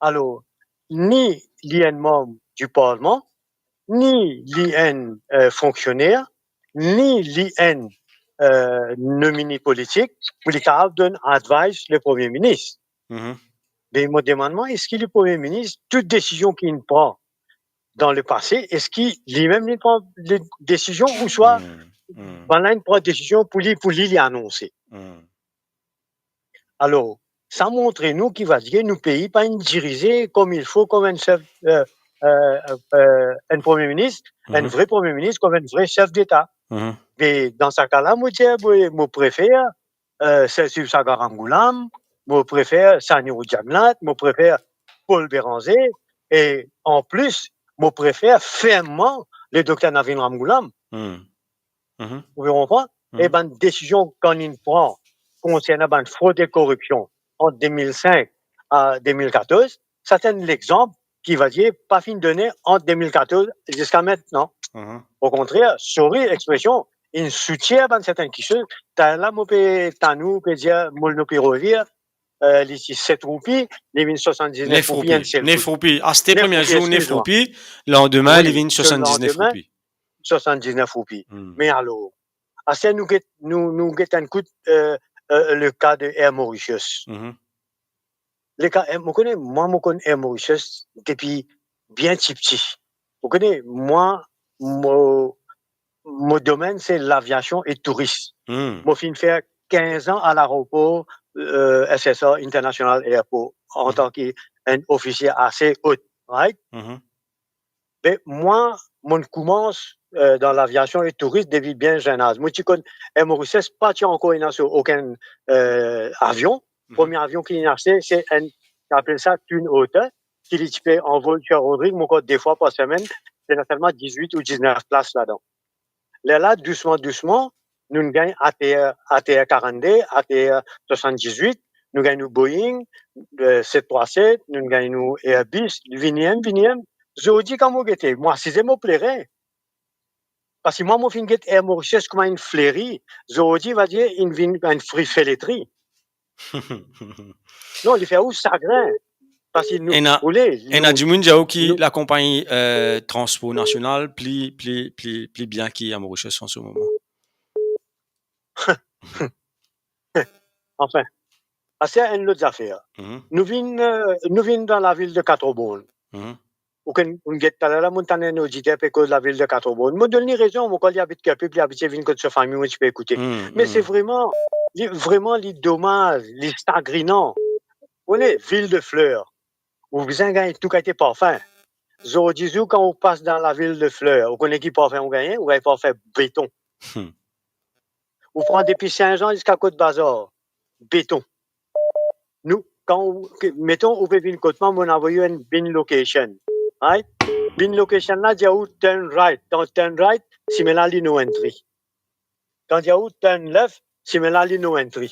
Alor, ni li enn manb di parlman, ni li enn, eh, fonksioner, ni li enn, eh, nomine politik, pou li kapav donn advice le Premie Minis. Mhm. Be mo demann mwa, eski le Premie Minis, tou desizion ki inn pran dan lepase, eski limem li pran de-, desizion ouswa Hmm, hmm. bannla inn pran desizion pou li, pou li, li anonse? Hmm. Alor, sa montre nou ki, va dir, nou pei pa inn dirize kouma il fo, kouma enn sef, eh, eh, eh, enn Premie Minis, enn Mhm. vre Premie Minis, kouma enn vre sef deta. Mhm. Me dan sa ka la, mo dir, mo, mo prefer, eh, Sir Sibsagar Ramgoolam, mo prefer Sani Rajagnath, mo prefer Paul Bérenger, e an plis, mo prefer fermman le Dokter Navin Ramgoolam. Hmm. Mhm. Ou pe konpran? Mhm. E bann desizion ki inn pran konsernan bann frod e koripsion ant de mil sink a de mil katorz, sa ti enn lexanp ki, va dir, pa finn done ant de mil katorz ziska aster. Mhm. Okontrer, sorry expresion, inn soutir bann sertin kiksoz. Taler la, mo pe tann ou, pe dir, Molno pe revir, eh, li ti set roupi, li vinn swasanndiznef Nef roupi, roupi, enn sel kout. Nef roupi. Aster Nef premie roupi, zour, nef exkiz mwa. Roupi. Landime, Wi, li vinn so swasanndiznef landime, roupi. Swasanndiznef roupi. Hmm. Me alor, aster nou get, nou, nou get enn kout, eh, eh, le ka de Air Mauritius. Mhm. Le ka, eh, mo kone, mwa, mo konn Air Mauritius depi bien tipti. Ou kone, mwa, mo, mo domenn, se laviasion e touris. Hmm. Mo finn fer kinz an a laeropor, eh, S S R International Airport, an Mhm. tan ki enn ofisie ase o, right? Mhm. Be mwa, mo'nn koumans, eh, dan laviasion e touris depi bien zenn az. Mo ti konn Air Mauritius pa ti ankor ena so okenn, eh, avion. Mhm. Premie avion ki inn aste, se enn, apel sa Twin Otter, ki li ti pe anvol Sir Rodrigue, mo krwar de fwa par semenn, ena selman dizwit ou diznef plas ladan. Lerla, dousman, dousman, nou'nn gagn ATR, ATR karannde, ATR swasanndizwit, nou gagn nou Boeing, eh, set trwa set, nou'nn gagn nou Airbus, vini enn, vini enn. Zordi, kan mo gete, mo asize, mo plere. Parski mwa, mo finn get Air Mauritius kouma inn fleri. Zordi, va dir, inn vinn enn fri feletri. Non, li fer ou sagrin. Parski nou, ena, ou le, ena nou, dimoun dir ou ki nou lakonpagni, eh, transpor nasional pli, pli, pli, pli bien ki Air Mauritius an se moman. Anfin, sa se enn lot zafer. Mhm. Nou vinn, eh, nou vinn dan lavil de Quatre-Bornes. Mhm. Ou konn, ou get taler la, mo'nn tann enn oditer pe koz lavil de Quatre-Bornes. Mo donn li rezon, mo krwar li abit Kerpik, li abitie vinn kot so fami, mo ti pe ekoute. Hmm, me se hmm. Vreman, li, vreman, li domaz, li sagrinan. Ou kone, vil de fler. Ou bizin gagn tou kalite parfin. Zordi zour, kan ou pas dan lavil de fler, ou kone ki parfin ou gagne? Ou gagn parfin beton. Hmm. Ou pran depi Sin-Zan ziska Kot Bazar, beton. Nou, kan ou, ke, meton, ou pe vinn kot mwa, mo'nn avoy ou enn bin location, right? Bin location la dir ou turn right. Kan turn right, sime la li no entry. Kan dir ou turn left, sime la li no entry.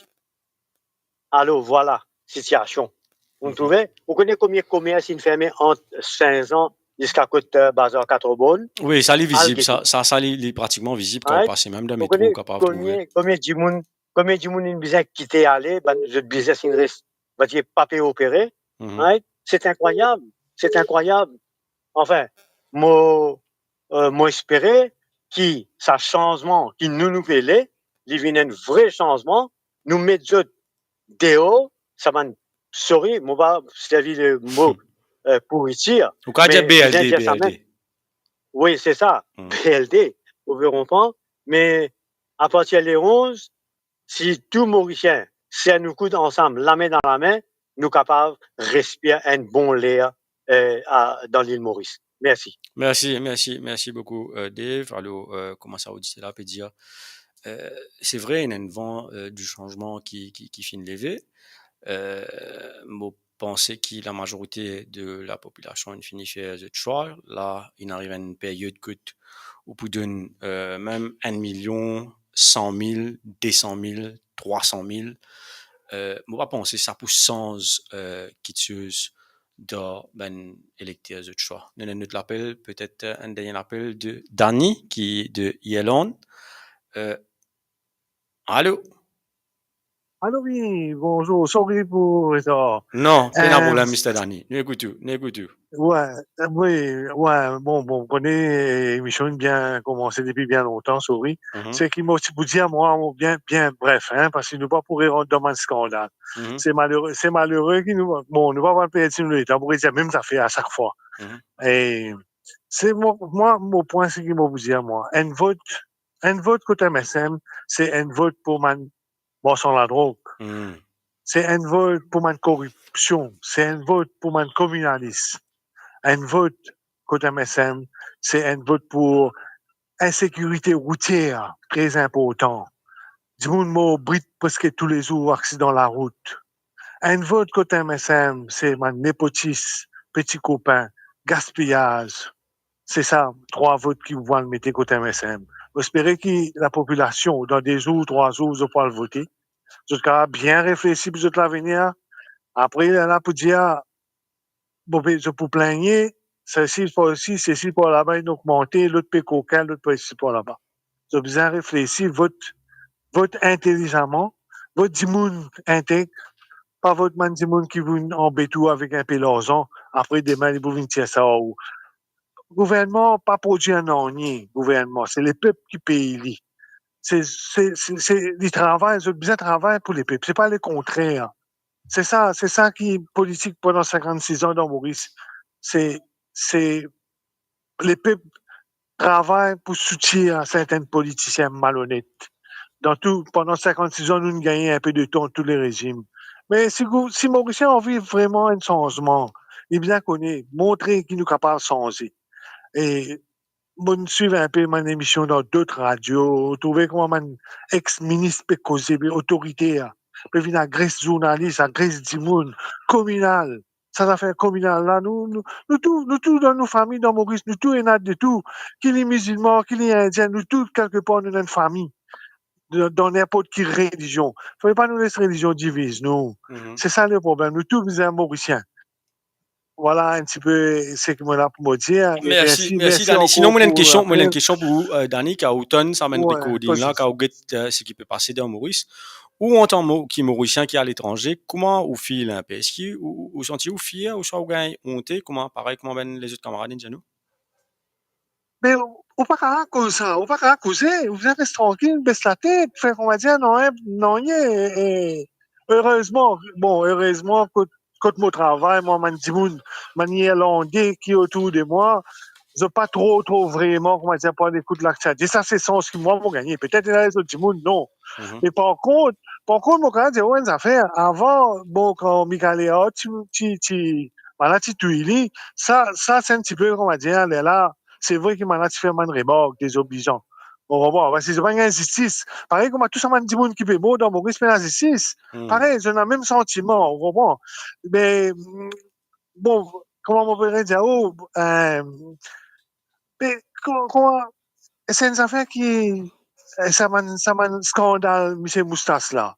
Alor, vwala sitiasion. Ou, mhm, trouve? Ou kone konbien komers inn ferme ant Sin-Zan ziska kot, eh, Bazar Quatre-Bornes? Wi, sa li vizib, sa, sa, sa li, li pratikman vizib kan ou pase mem dan metro, ou kapav trouve. Ou kone konbien, konbien dimoun, konbien dimoun inn bizin kite ale, bann zot biznes inn res, va dir, pa pe opere, mhm, right? Se inkrwayab, se inkrwayab. Anfin, mo, eh, mo espere ki sa sanzman ki nou, nou pe le, li vinn enn vre sanzman, nou met zot deor, sa bann, sorry, mo pa servi le mo, hmm, eh, pourriture, ou kapav dir me B L D, bizin dir sa mem. B L D. Wi, se sa, hmm, B L D, ou pe konpran, me apartir le onz, si tou Morisien ser nou koud ansam, lame dan lame, nou kapav respir enn bon ler, eh, a, dan lil Moris. Mersi. Mersi, mersi, mersi boukou, eh, Dave. Alor, eh, kouma sa oditer la pe dir, eh, se vre, ena enn van, eh, di sanzman ki, ki, ki finn leve. Eh, mo panse ki lamazorite de lapopilasion inn fini fer zot swa. La, inn ariv enn peryod kot ou pou donn, eh, mem enn milion san mil, de san mil, trwa san mil. Eh, mo pa panse sa pou sanz, eh, kiksoz dan bann elekter zot swa. Nou ena enn lot lapel, petet, eh, enn dernie lapel de Dani ki de Irland. Eh, alo? Alo, wi, bonzour. Sorry pou retar. Non, pena problem, Mister Dani. Nou ekout ou, nou ekout ou. Wi, wi, bon, bon, kone emision bien komanse depi bien lontan, sorry. Se ki mo ti pou dir mwa, mo bien, bien bref, hein, parski nou pa pou rant dan bann skandal. Se malere, se malere ki nou, bon, nou pa pou perdi nou letan pou redir mem zafer a sak fwa. E se mo, mwa, mo pwin, se ki mo pou dir mwa, enn vot, enn vot kot M S M, se enn vot pou bann marsan ladrog. Se enn vot pou bann koripsion, se enn vot pou bann kominalis. Enn vot kot M S M, se enn vot pou insekirite routier, tre inportan. Dimoun mor brit preske toulezour, aksidan larout. Enn vot kot M S M, se bann nepotis, peti kopin, gaspiyaz. Se sa, trwa vot ki pou al mete kot M S M. Mo espere ki lapopilasion, dan de zour, trwa zour, zot pou al vote. Zot kapav bien reflesi pou zot lavenir. Apre, lerla pou dir, bon, be, zot pou pligne, sesi par isi, sesi par laba, inn ogmante, lot pe kokin, lot par isi, par laba. Zot bizin reflesi, vot, vot intelizaman, vot dimoun integ, pa vot bann dimoun ki vinn anbet ou avek inpe larzan, apre demin li pou vinn tir sa ar ou. Gouvernman pa prodwir nanye, gouvernman, se lepep ki pey li. Se, se, se, se, li travay, zot bizin travay pou lepep, se pa lekontrer. Se sa, se sa ki politik pandan sinkannsis an dan Moris. Se, se lepep travay pou soutir sertin politisien malonet. Dan tou, pandan sinkannsis an, nou gagne inpe de tan tou le rezim. Me si gou-, si Morisien anvi vreman enn sanzman, li bizin kone, montre ki nou kapav sanze. E mo swiv inpe bann emision dan dot radio, trouve kouma bann ex-minis pe koze, pe otoriter, pe vinn agres zournalis, agres dimoun, kominal. Sa zafer kominal la, nou, nou, nou tou, nou tou dan nou fami, dan Moris, nou tou ena de tou. Ki li mizilman, ki li indien, nou tou, kelkepar, nou ena enn fami. Dan, dan ninport ki relizion. Fode pa nou les relizion diviz nou. Se sa le problem. Nou tou bizin Morisien. Vwala enn tipe seki mo ena pou mo dir. E mersi, mersi, mersi Dani. Sinon, mo ena enn kestion, mo ena enn kestion pou ou, euh, Dani, kan ou tann sa bann recording la, kan ou get, euh, seki pe pase dan Moris. Ou, antan Mo-, ki Morisien ki aletranze, kouma ou feel inpe? Eski ou, ou, ou santi ou fier, ouswa ou gagn onte, kouma, parey kouma bann lezot kamarad inn dir nou? Me ou, ou pa kapav koz sa, ou pa kapav koze, ou bizin res trankil, bes latet, fer, on va dire, non, hein, non, ye, e, erezman, bon, erezman, kot, kot mo travay, mwa, bann dimoun, bann Irlande ki otour de mwa, zot pa tro, tro vreman, kouma dir, pou al ekout laktialite. Sa, se sans ki mwa, mo gagne. Petet ena lezot dimoun, non. Me par kont, par kont, mo kapav dir ou enn zafer. Avan, bon, kan Michaël Ehard ti, ti, ti, bann la ti touy li, sa, sa, se enn tipe, kouma dir, lerla, se vre ki bann la ti fer bann remark dezoblizan. Ou konpran? Parski zot pa gagn zistis. Parey kouma tou sa bann dimoun ki pe mor dan Moris pena zistis. Parey, zot ena mem santiman, ou konpran? Me, mm, bon, kouma mo pe dir ou, euh, me kouma, kouma, se enn zafer ki, eh, sa bann, sa bann skandal misie Moustache la.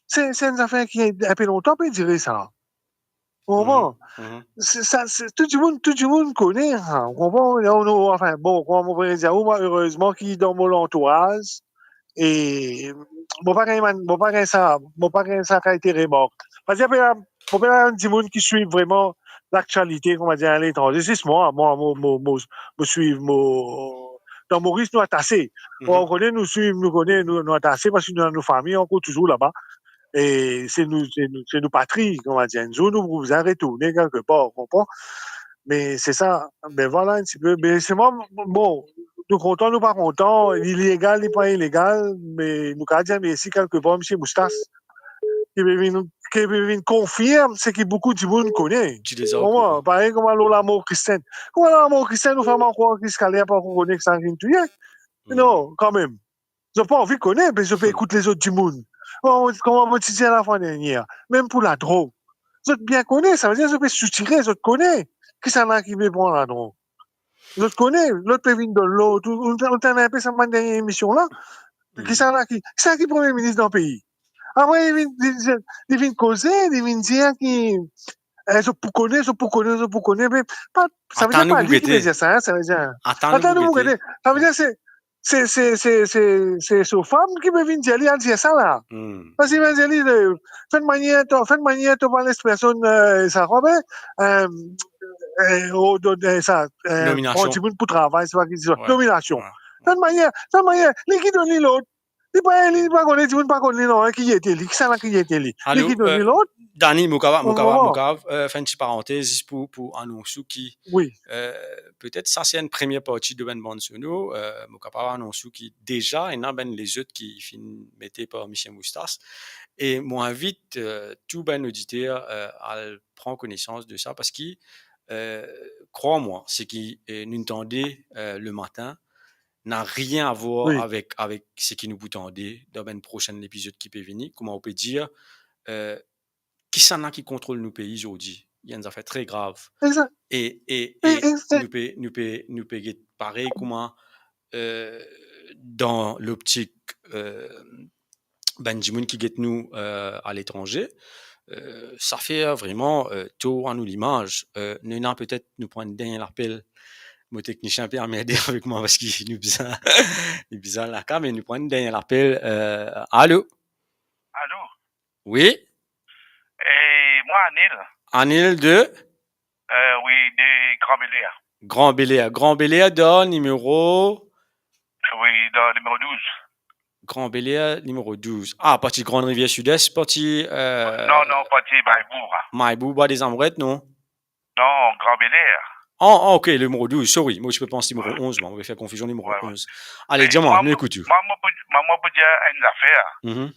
Se, se enn zafer ki inpe lontan pe dire sa. Ou konpran? Se sa, se, tou dimoun, tou dimoun kone sa, ou konpran? Nou, nou, anfin, bon, kouma mo pe dir ou, mwa, erezman ki dan mo lantouraz, e mo pa gagn bann, mo pa gagn sa, mo pa gagn sa kalite remark. Parski apre, mo pena enn dimoun ki swiv vreman laktialite, kouma dir, aletranze. Zis mwa, mwa, mo, mo, mo, mo swiv, mo, dan Moris, nou atase. Bon, ou kone, nou swiv, nou kone, nou, nou atase, parski nou, nou fami ankor touzour laba. E se nou, se nou, se nou patri, kouma dir. Enn zour, nou pou bizin retourne kelkepar, ou konpran? Me se sa, ben vwala, enn tipe. Me se mwa, bon, nou kontan, nou pa kontan, li legal, li pa ilegal, me nou kapav dir mersi kelkepar misie Moustache, ki pe vinn, ki pe vinn konfirm seki boukou dimoun kone. Ti deza o kouran. Parey kouma lor lamor Christian. Kouma lor lamor Christian, nou fer mwa krwar ki ziska la, pa kone kisannla ki touye. Non, kanmem. Zot pa anvi kone, me zot pe ekout lezot dimoun. Kouma, kouma mo ti dir lafwa dernie, mem pou ladrog. Zot bien kone, savedir zot pe soutire, zot kone kisannla ki pe pran ladrog. Zot kone, lot pe vinn donn lord, ou, ou, ou tann inpe sa bann dernie emision la. Kisannla ki, kisannla ki premie minis dan pei? Apre, li vinn, li, li, li vinn koze, li vinn dir ki, eh, zot pou kone, zot pou kone, zot pou kone, me pa, savedir pa li ki pe dir sa, hein, savedir. Atann nou pou gete. Savedir se, se, se, se, se, se so fam ki pe vinn dir li, al dir sa la. Hmm. Parski vinn dir li, eh, fer enn manier, to, fer enn manier to pa les personn, eh, sa, konpran, eh, eh, o, donn, eh, sa, eh, Nominasion. Pran dimoun pou travay, se pa ki dimoun. Wi. Nominasion. Wi. Fer enn manier, fer enn manier, li ki donn li lord. Li pa, li pa kone, dimoun pa konn li non, eh, ki ete li, kisannla ki ete li. Li ki donn li lord. Dani, mo kapav, mo kapav, mo kapav, eh, fer enn ti parantez zis pou, pou anons ou ki, wi, eh, petet sa se enn premie parti de bann bann sono, eh, mo kapav anons ou ki deza ena bann lezot ki finn mete par Misie Moustas. E mo invit, eh, tou bann oditer, eh, al pran konesans de sa, parski, eh, krwar mwa, seki, eh, nou tande, eh, le matin, na rien a vwar, wi, avek, avek seki nou pou tande dan bann prosenn epizod ki pe vini. Kouma ou pe dir, eh, kisannla ki kontrol nou pei zordi? Li enn zafer tre grav. Egzak. E, e, e, e, e, nou pe, nou pe, nou pe get parey kouma, eh, dan loptik, eh, bann dimoun ki get nou, eh, aletranze, eh, sa fer vreman, eh, tor a nou limaz. Eh, nou ena petet, nou pran enn dernie lapel. Mo teknisien pe anmerde avek mwa parski nou bizin, nou bizin laka, me nou pran enn dernie lapel. Eh, alo? Alo? Wi? Eh, mwa, Anil. Anil de? Eh, wi, de Grand Bel Air. Grand Bel Air. Grand Bel Air dan nimero? Wi, dan nimero douz. Grand Bel Air, nimero douz. Ah, parti Grande Rivière Sud-Est, parti, eh, non, non, parti Maillebourg, ah. Maillebourg, Bois des Amorettes, non? Non, Grand Bel Air. Ah, ah, ok, nimero douz, sorry. Mo ti pe pans nimero onz, mwa, mo pe fer konfizion, nimero onz. Wi, wi. Ale, dir mwa, nou ekout ou. Mwa, mo pou, mwa, mo pou dir enn zafer. Mhm.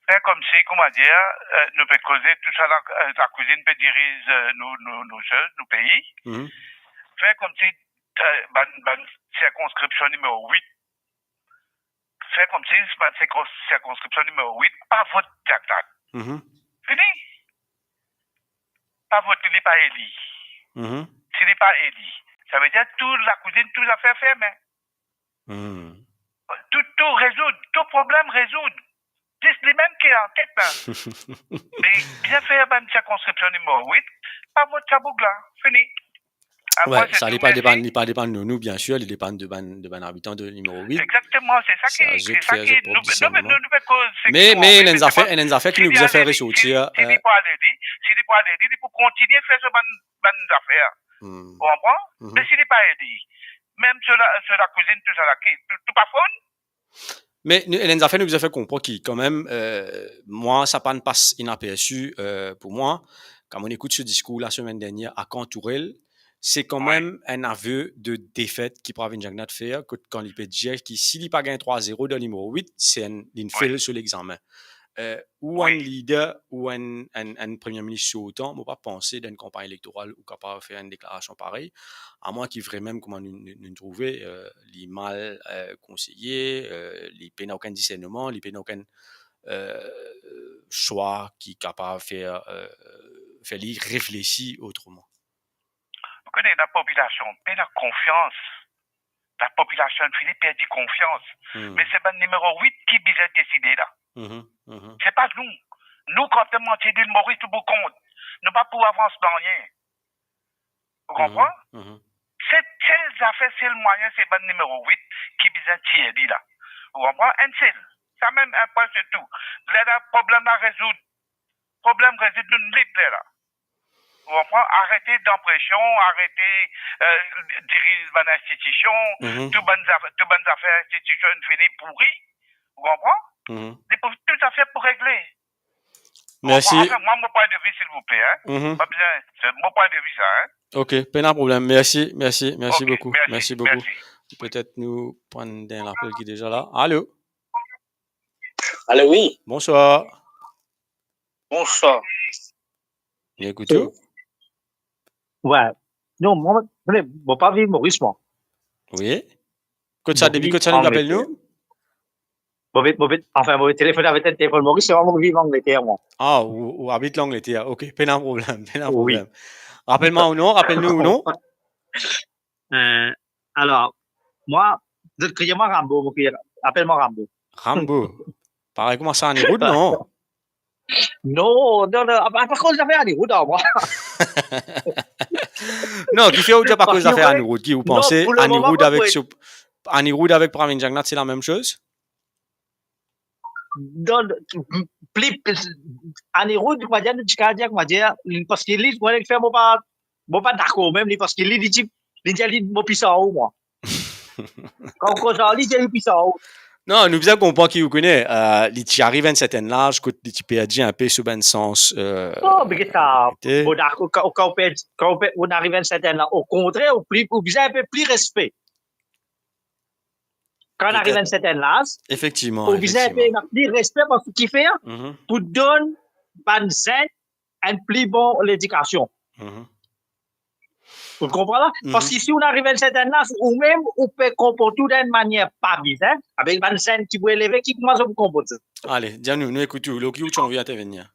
Fer koumsi, koumadir, eh, nou pe koze, tou sa la, eh, lakwizinn pe diriz, eh, nou, nou, nou shoz, nou pei. Mhm. Fer koumsi, eh, bann, bann sirkonskripsion nimero wit, fer koumsi bann sirkons-, sirkonskripsion nimero wit pa vot Jack Lang. Mhm. Fini. Pa vot li, li pa eli. Mhm. Si li pa eli, savedir tou lakwizinn, tou zafer ferme. Hmm. Tou, tou rezoud, tou problem rezoud. Zis limem ki anket la. Me bien fer bann sirkonskripsion nimero wit, pa vot sa boug la. Fini. Apre, wi, se sa, tou, li pa depann, mersi, li pa depann de nou, biensir, li depann de bann, de bann abitan de nimero wit. Egzakteman, se sa ki, se sa ki nou, nou, nou, nou pe koz, me, me ena enn zafer, ena enn zafer ki nou bizin fer resorti, si li, si li pou ale li, si li pou ale li, li pou kontinie fer so bann, bann zafer. Hmm. Ou konpran? Mhm. Me si li pa eli, mem so la, so lakwizinn, tou sa la, ki, tou, tou pa fonn? Me nou, ena enn zafer nou bizin fer konpran ki, kanmem, eh, mwa, sa pa'nn pas inapersi, eh, pou mwa. Kan mo'nn ekout so diskour lasemenn dernier ak Antourel, se kanmem, wi, enn ave de defet ki Pravind Jugnauth fer, kot kan li pe dir ki si li pa gagn trwa zero dan nimero wit, se enn, li'nn, wi, fel so lexamen. Eh, ou, wi, enn lider, ou enn, enn, enn premie minis sortan, mo pa panse dan enn kanpagn elektoral ou kapav fer enn deklarasion parey, amwin ki vremem, kouma nou, nou, nou trouve, eh, li mal, eh, konseye, eh, li pena okenn diserneman, li pena okenn, eh, swa ki kapav fer, eh, fer li reflesi otreman. Ou kone, lapopilasion pena konfians. Lapopilasion fini perdi konfians. Hmm. Me se bann nimero wit ki bizin deside la. Mhm, mhm. Se pa nou. Nou, kan nou manz Lil Moris, nou pou kont. Nou pa pou avans nanye. Ou konpran? Mhm, mhm. Se sel zafer, sel mwayin, se bann nimero wit ki bizin tir li la. Ou konpran? Enn sel. Sa mem, enn pwin, se tou. Lerla problem la rezoud. Problem rezoud, nou lib lerla. Ou konpran? Arete dan presion, arete, eh, diriz bann institision, mhm, tou bann zafer, tou bann zafer institision fini pouri. Ou konpran? Mhm. Li pou, tou zafer pou regle. Mersi. Anfin, mwa, mo pwin de vi, silvouple, hein. Mhm. Pa bizin, se mo pwin de vi sa, hein. Ok, pena problem. Mersi, mersi, mersi bokou. Ok, mersi, mersi bokou. Mersi. Petet nou pran enn lapel ki deza la. Alo? Alo, wi. Bonswar. Bonswar. Nou ekout ou. Wi. Non, mwa, mwa, mo pa viv Moris, mwa. Wi. Kot sa, depi kot sa nou apel nou? Moris, Angleter. Mo viv, mo viv, anfin, mo telefone avek enn telefonn Moris, se mwa, mo viv Angleter, mwa. Ah, ou, ou abit Langleter. Ok, pena problem, pena problem. Wi. Rapel mwa ou non, rapel nou ou non. Eh, alor, mwa, zot kriye mwa Rambo, mo kriye, apel mwa Rambo. Rambo. Parey kouma sa Anirudh, non? Non, non, non, a, a, pa koz zafer Anirudh, a, mwa. Non, kifer ou dir pa koz zafer Anirudh, ki ou panse Anirudh avek so, Anirudh avek Pravin Jagannath, se lamem soz? Non, pli, pli, Anirudh, koumadir, nou ti kapav dir, koumadir, li, parski li, mo fer, mo pa, mo pa dakor mem li, parski li, li ti, li dir li, mo pli san ou, mwa. Kan ou koz ar li, dir li pli san ou. Non, nou bizin konpran ki, ou kone, eh, li ti ariv enn sertenn laz kot li ti perdi inpe so bann sans, eh, Non, me get sa, otorite. Bon, dakor, kan, kan ou perdi, kan ou per-, ou ariv enn sertenn laz, okontrer, ou pli, ou bizin inpe pli respe. Kan ou ariv Petet. Enn sertenn laz, Efektivman, ou bizin efektivman. Inpe pli respe, parski ki fer, Mhm. Pou donn bann zenn enn pli bon ledikasion. Mhm. Ou konpran la? Mhm. Parski si ou ariv enn sertenn laz, ou mem, ou pe konport ou dan enn manier pa bizin, avek bann zenn ki pou eleve, ki, kouma zot pou konport zot? Ale, dir nou, nou ekout ou, lor ki ou ti anvi intervenir.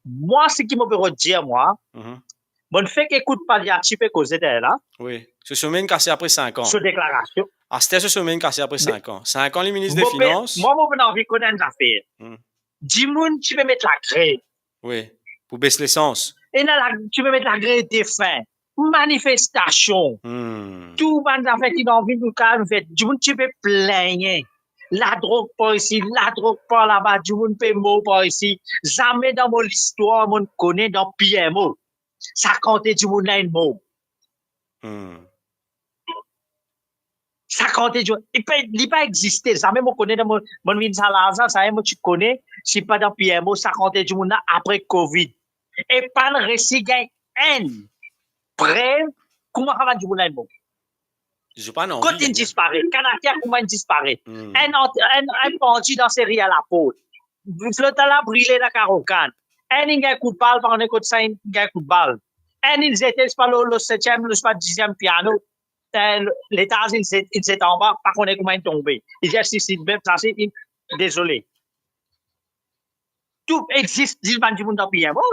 Mwa, seki mo pe rod dir, mwa, Mhm. Mo fek ekout Paliati pe koze deryer la. Wi. So some inn kase apre sink an. So deklarasion. Aster so some inn kase apre sink an. Sink an, li minis de finans. Mwa, mo pe anvi konn enn zafer. Hmm. Dimoun ti pe met lagrev. Wi. Pou bes lesans. Ena la, ti pe met lagrev defin. Manifestasion. Hmm. Tou bann zafer ki anvi nou kapav fer. Dimoun ti pe pligne. Ladrog par isi, ladrog par laba, dimoun pe mor par isi. Zame dan mo listwar, mo kone dan P M O. Sa kantite dimoun la inn mor. Hmm. Sa kantite dimoun, li pa, li pa existe. Zame mo kone dan mo, mo vinn sa larzan, sa mo ti kone, si pa dan P M O, sa kantite dimoun la apre covid. E pa'nn resi gagn enn prev kouma sa bann dimoun la inn mor. Zot pa anvi, kot inn disparet? Kanaker kouma inn disparet? Hmm. Enn ant-, enn, enn parti dan seri a laport. Lot la brile dan Karokan. Enn inn gagn kout bal, pa kone kot sa inn gagn kout bal. Enn inn zete, sipa lor, lor setiem, lor sipa diziem piano. Eh, letaz inn zet, inn zet anba, pa kone kouma inn tonbe. Li dir si, si, mem sa, si, inn, dezole. Tou existe, zis bann dimoun dan P M O.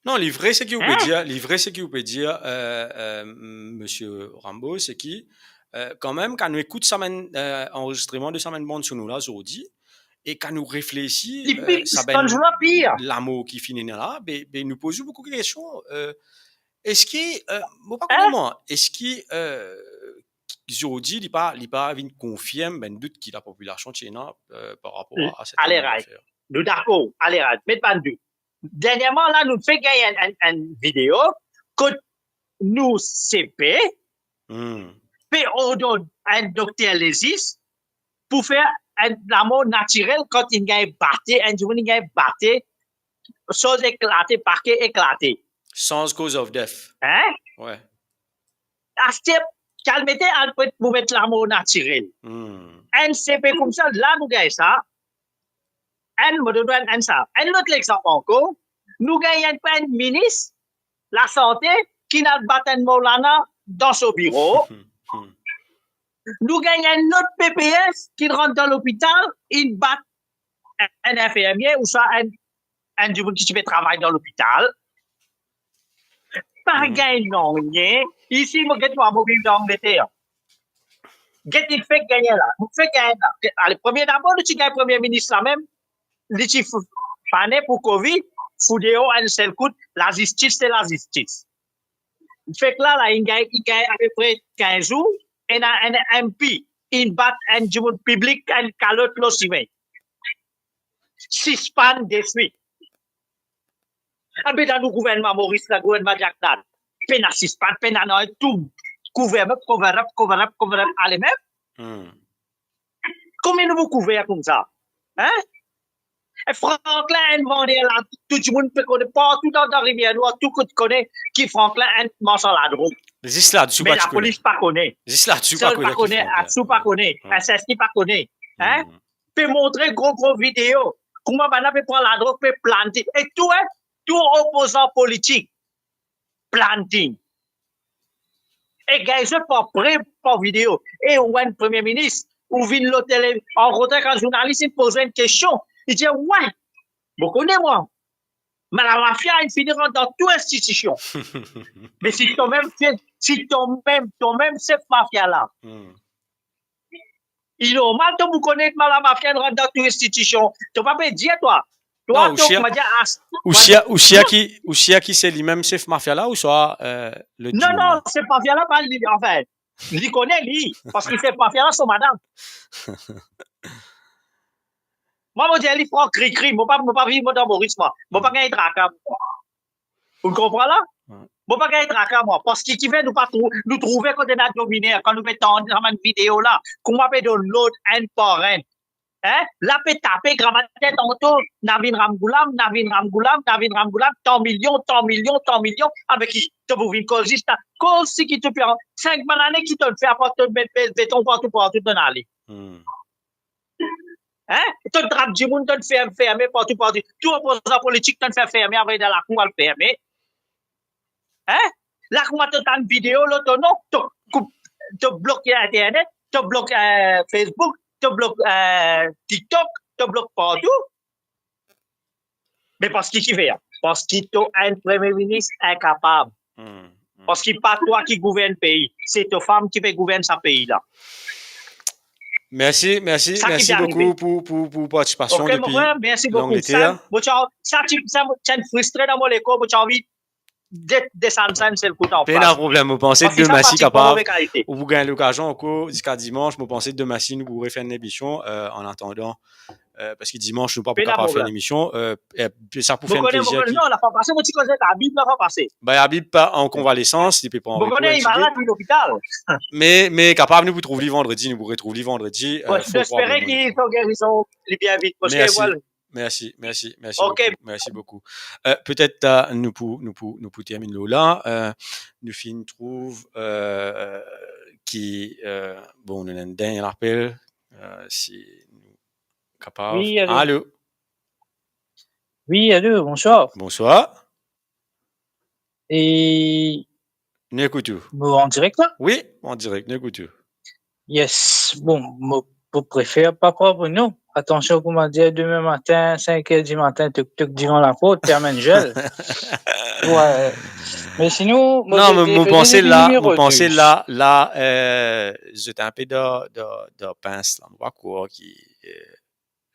Non, li vre seki ou pe dir, li vre seki ou pe dir, eh, eh, Misie Rambo, seki, eh, kanmem, kan nou ekout sa bann, eh, anrezistreman de sa bann bann sono la zordi, e kan nou reflesi, eh, sa bann lamor ki finn ena la, be, be nou poz nou boukou kestion, eh, eski, eh, mo pa kone mwa, eski, eh, zordi, li pa, li pa vinn konfirm bann dout ki lapopilasion ti ena, eh, par rapor a, a set zafer. Ale, right. Nou dakor, ale, right. Met bann dout. Dernierman la, nou fek gagn enn, enn, enn video kot nou C P pe ordonn enn dokter lezis pou fer enn lamor natirel kan inn gagn bate, enn dimoun inn gagn bate, soz eklate, pake eklate. Sans cause of death. Hein? Wi. Aster, kalmete, al pret pou met lamor natirel. Hmm. Enn C P koumsa, la nou gagn sa. Enn, mo donn enn, enn sa. Enn lot lexanp ankor, nou gagn enn, enn minis lasante ki al bat enn Maulana dan so biro. Hmm. Nou gagn enn lot P P S ki rant dan lopital, inn bat enn, enn infirmie ouswa enn, enn dimoun ki ti pe travay dan lopital. Pa gagn nanye. Isi, mo get twa, mo viv dan Angleter. Get, li fek gagn la. Nou fek gagn la. Ale, premie dabor, nou ti gagn premie minis la mem. Li ti f-, fane pou covid, fou deor enn sel kout, lazistis se lazistis. Fek la, la, inn gagn, inn gagn apepre kinz zour, ena enn M P inn bat enn dimoun piblik, enn kalot lor sime. Sispann deswit. Abe dan nou gouvernman Moris la, gouvernman Jackson, pena sispann, pena nanye, tou cover up, cover up, cover up, cover up, ale mem. Hmm. Komie nou pou kouver koumsa? Hein? E Franklin enn vander la, tou dimoun pe kone, partou dan, dan Rivier Nwar, tou kot kone ki Franklin enn marsan ladrog. Zis la, tou pa kone. Me lapolis pa kone. Zis la, tou pa kone ki Franklin. Asou pa kone. Hmm. S S T pa kone. Hein? Hmm. Pe montre gro, gro video. Kouma bann la pe pran ladrog, pe plante. E tou, hein, tou opozan politik. Planting. E gagn zot par prev, par video. E ou enn premie minis, ou vinn lor tele, rankontre ek enn zournalis, inn poz ou enn kestion. Li dir, "Wi, mo kone mwa. Me lamafia inn fini rant dan tou institision." Me si tomem, si, si tomem, tomem sef mafia la. Hmm. Li normal to pou kone ki lamafia inn rant dan tou institision. To pa pe dir twa. Twa, non, to, ousa, kouma dir, as-, ou kouma sir, dir, ou sir ki, ou sir ki se limem sef mafia la, ouswa, eh, lot dimoun la? Non, non, sef mafia la, pa li, anfin, Li kone li, parski li fer konfians so madam. Mwa, mo dir li fran krikri, mo pa, mo pa viv mo dan Moris, mwa. Mo pa gagn traka, mwa. Ou konpran la? Wi. Mo pa gagn traka, mwa, parski kifer nou pa trou-, nou trouve kote ena dominer, kan nou pe tann sa bann video la, kouma pe donn lord enn par enn. Hein? La pe tape gramatin tanto, Navin Ramgoolam, Navin Ramgoolam, Navin Ramgoolam, tan milion, tan milion, tan milion, avek ki to pou vinn koz zis la. Koz si ki to pe an, sink bann lane ki to'nn fer, apar to'nn met be-, beton partou, partou to'nn ale. Hmm. Hein? To'nn trap dimoun, to'nn fer-, ferme partou, partou. Tou opozan politik, to'nn fer ferme, avoy dan lakour, al ferme. Hein? Lakouma to tann video lor to non, to koup, to blok internet, to blok, eh, Facebook, to blok, eh, TikTok, to blok partou. Me parski kifer? Parski to enn premie minis inkapab. Hmm, hmm. Parski pa twa ki gouvern pei, se to fam ki pe gouvern sa pei la. Mersi, mersi, mersi boukou pou, pou, pou partisipasion depi Langleter. Ok, mon frer, mersi boukou. Sa, mo ti, sa ti, sa mo ti fristre dan mo lekor, mo ti anvi de-, desann sa enn sel kou anfas. Pena problem, mo panse demin si kapab, ou pou gagn lokazion ankor ziska dimans, mo panse demin si nou pou refer enn emision, eh, an atandan, eh, parski dimans nou pa pou kapab fer enn emision, eh, eh, sa pou fer enn plezir ki... Non, lafwa pase, mo ti koze Labib, lafwa pase. Ba, Labib pa an konvalesans, li pe pran repo enn tigit. Li malad, li lopital. Me, me kapab nou pou trouv li vandredi, nou pou retrouv li vandredi, eh, fort probableman. Bon, nou espere ki son gerizon, li bien vit, parski, voilà. Mersi, mersi, mersi boukou, mersi boukou. Eh, petet, eh, nou pou, nou pou, nou pou terminn lor la. Eh, nou finn trouv, eh, ki, eh, bon, nou ena enn dernie lapel, eh, si nou kapav. Wi, alo. Alo? Wi, alo, bonswar. Bonswar. E nou ekout ou. Bon, an direk la? Wi, an direk, nou ekout ou. Yes. Bon, mo, mo prefer pa pran non. Atansion, kouma dir, demin matin, sink er dimatin, tok, tok, devan laport, pe amenn zel. Wi. Me sinon, mo... Non, me mo panse la, mo panse la, la, eh, zot enpe dan, dan, dan pins la. Mo pa krwar ki, eh,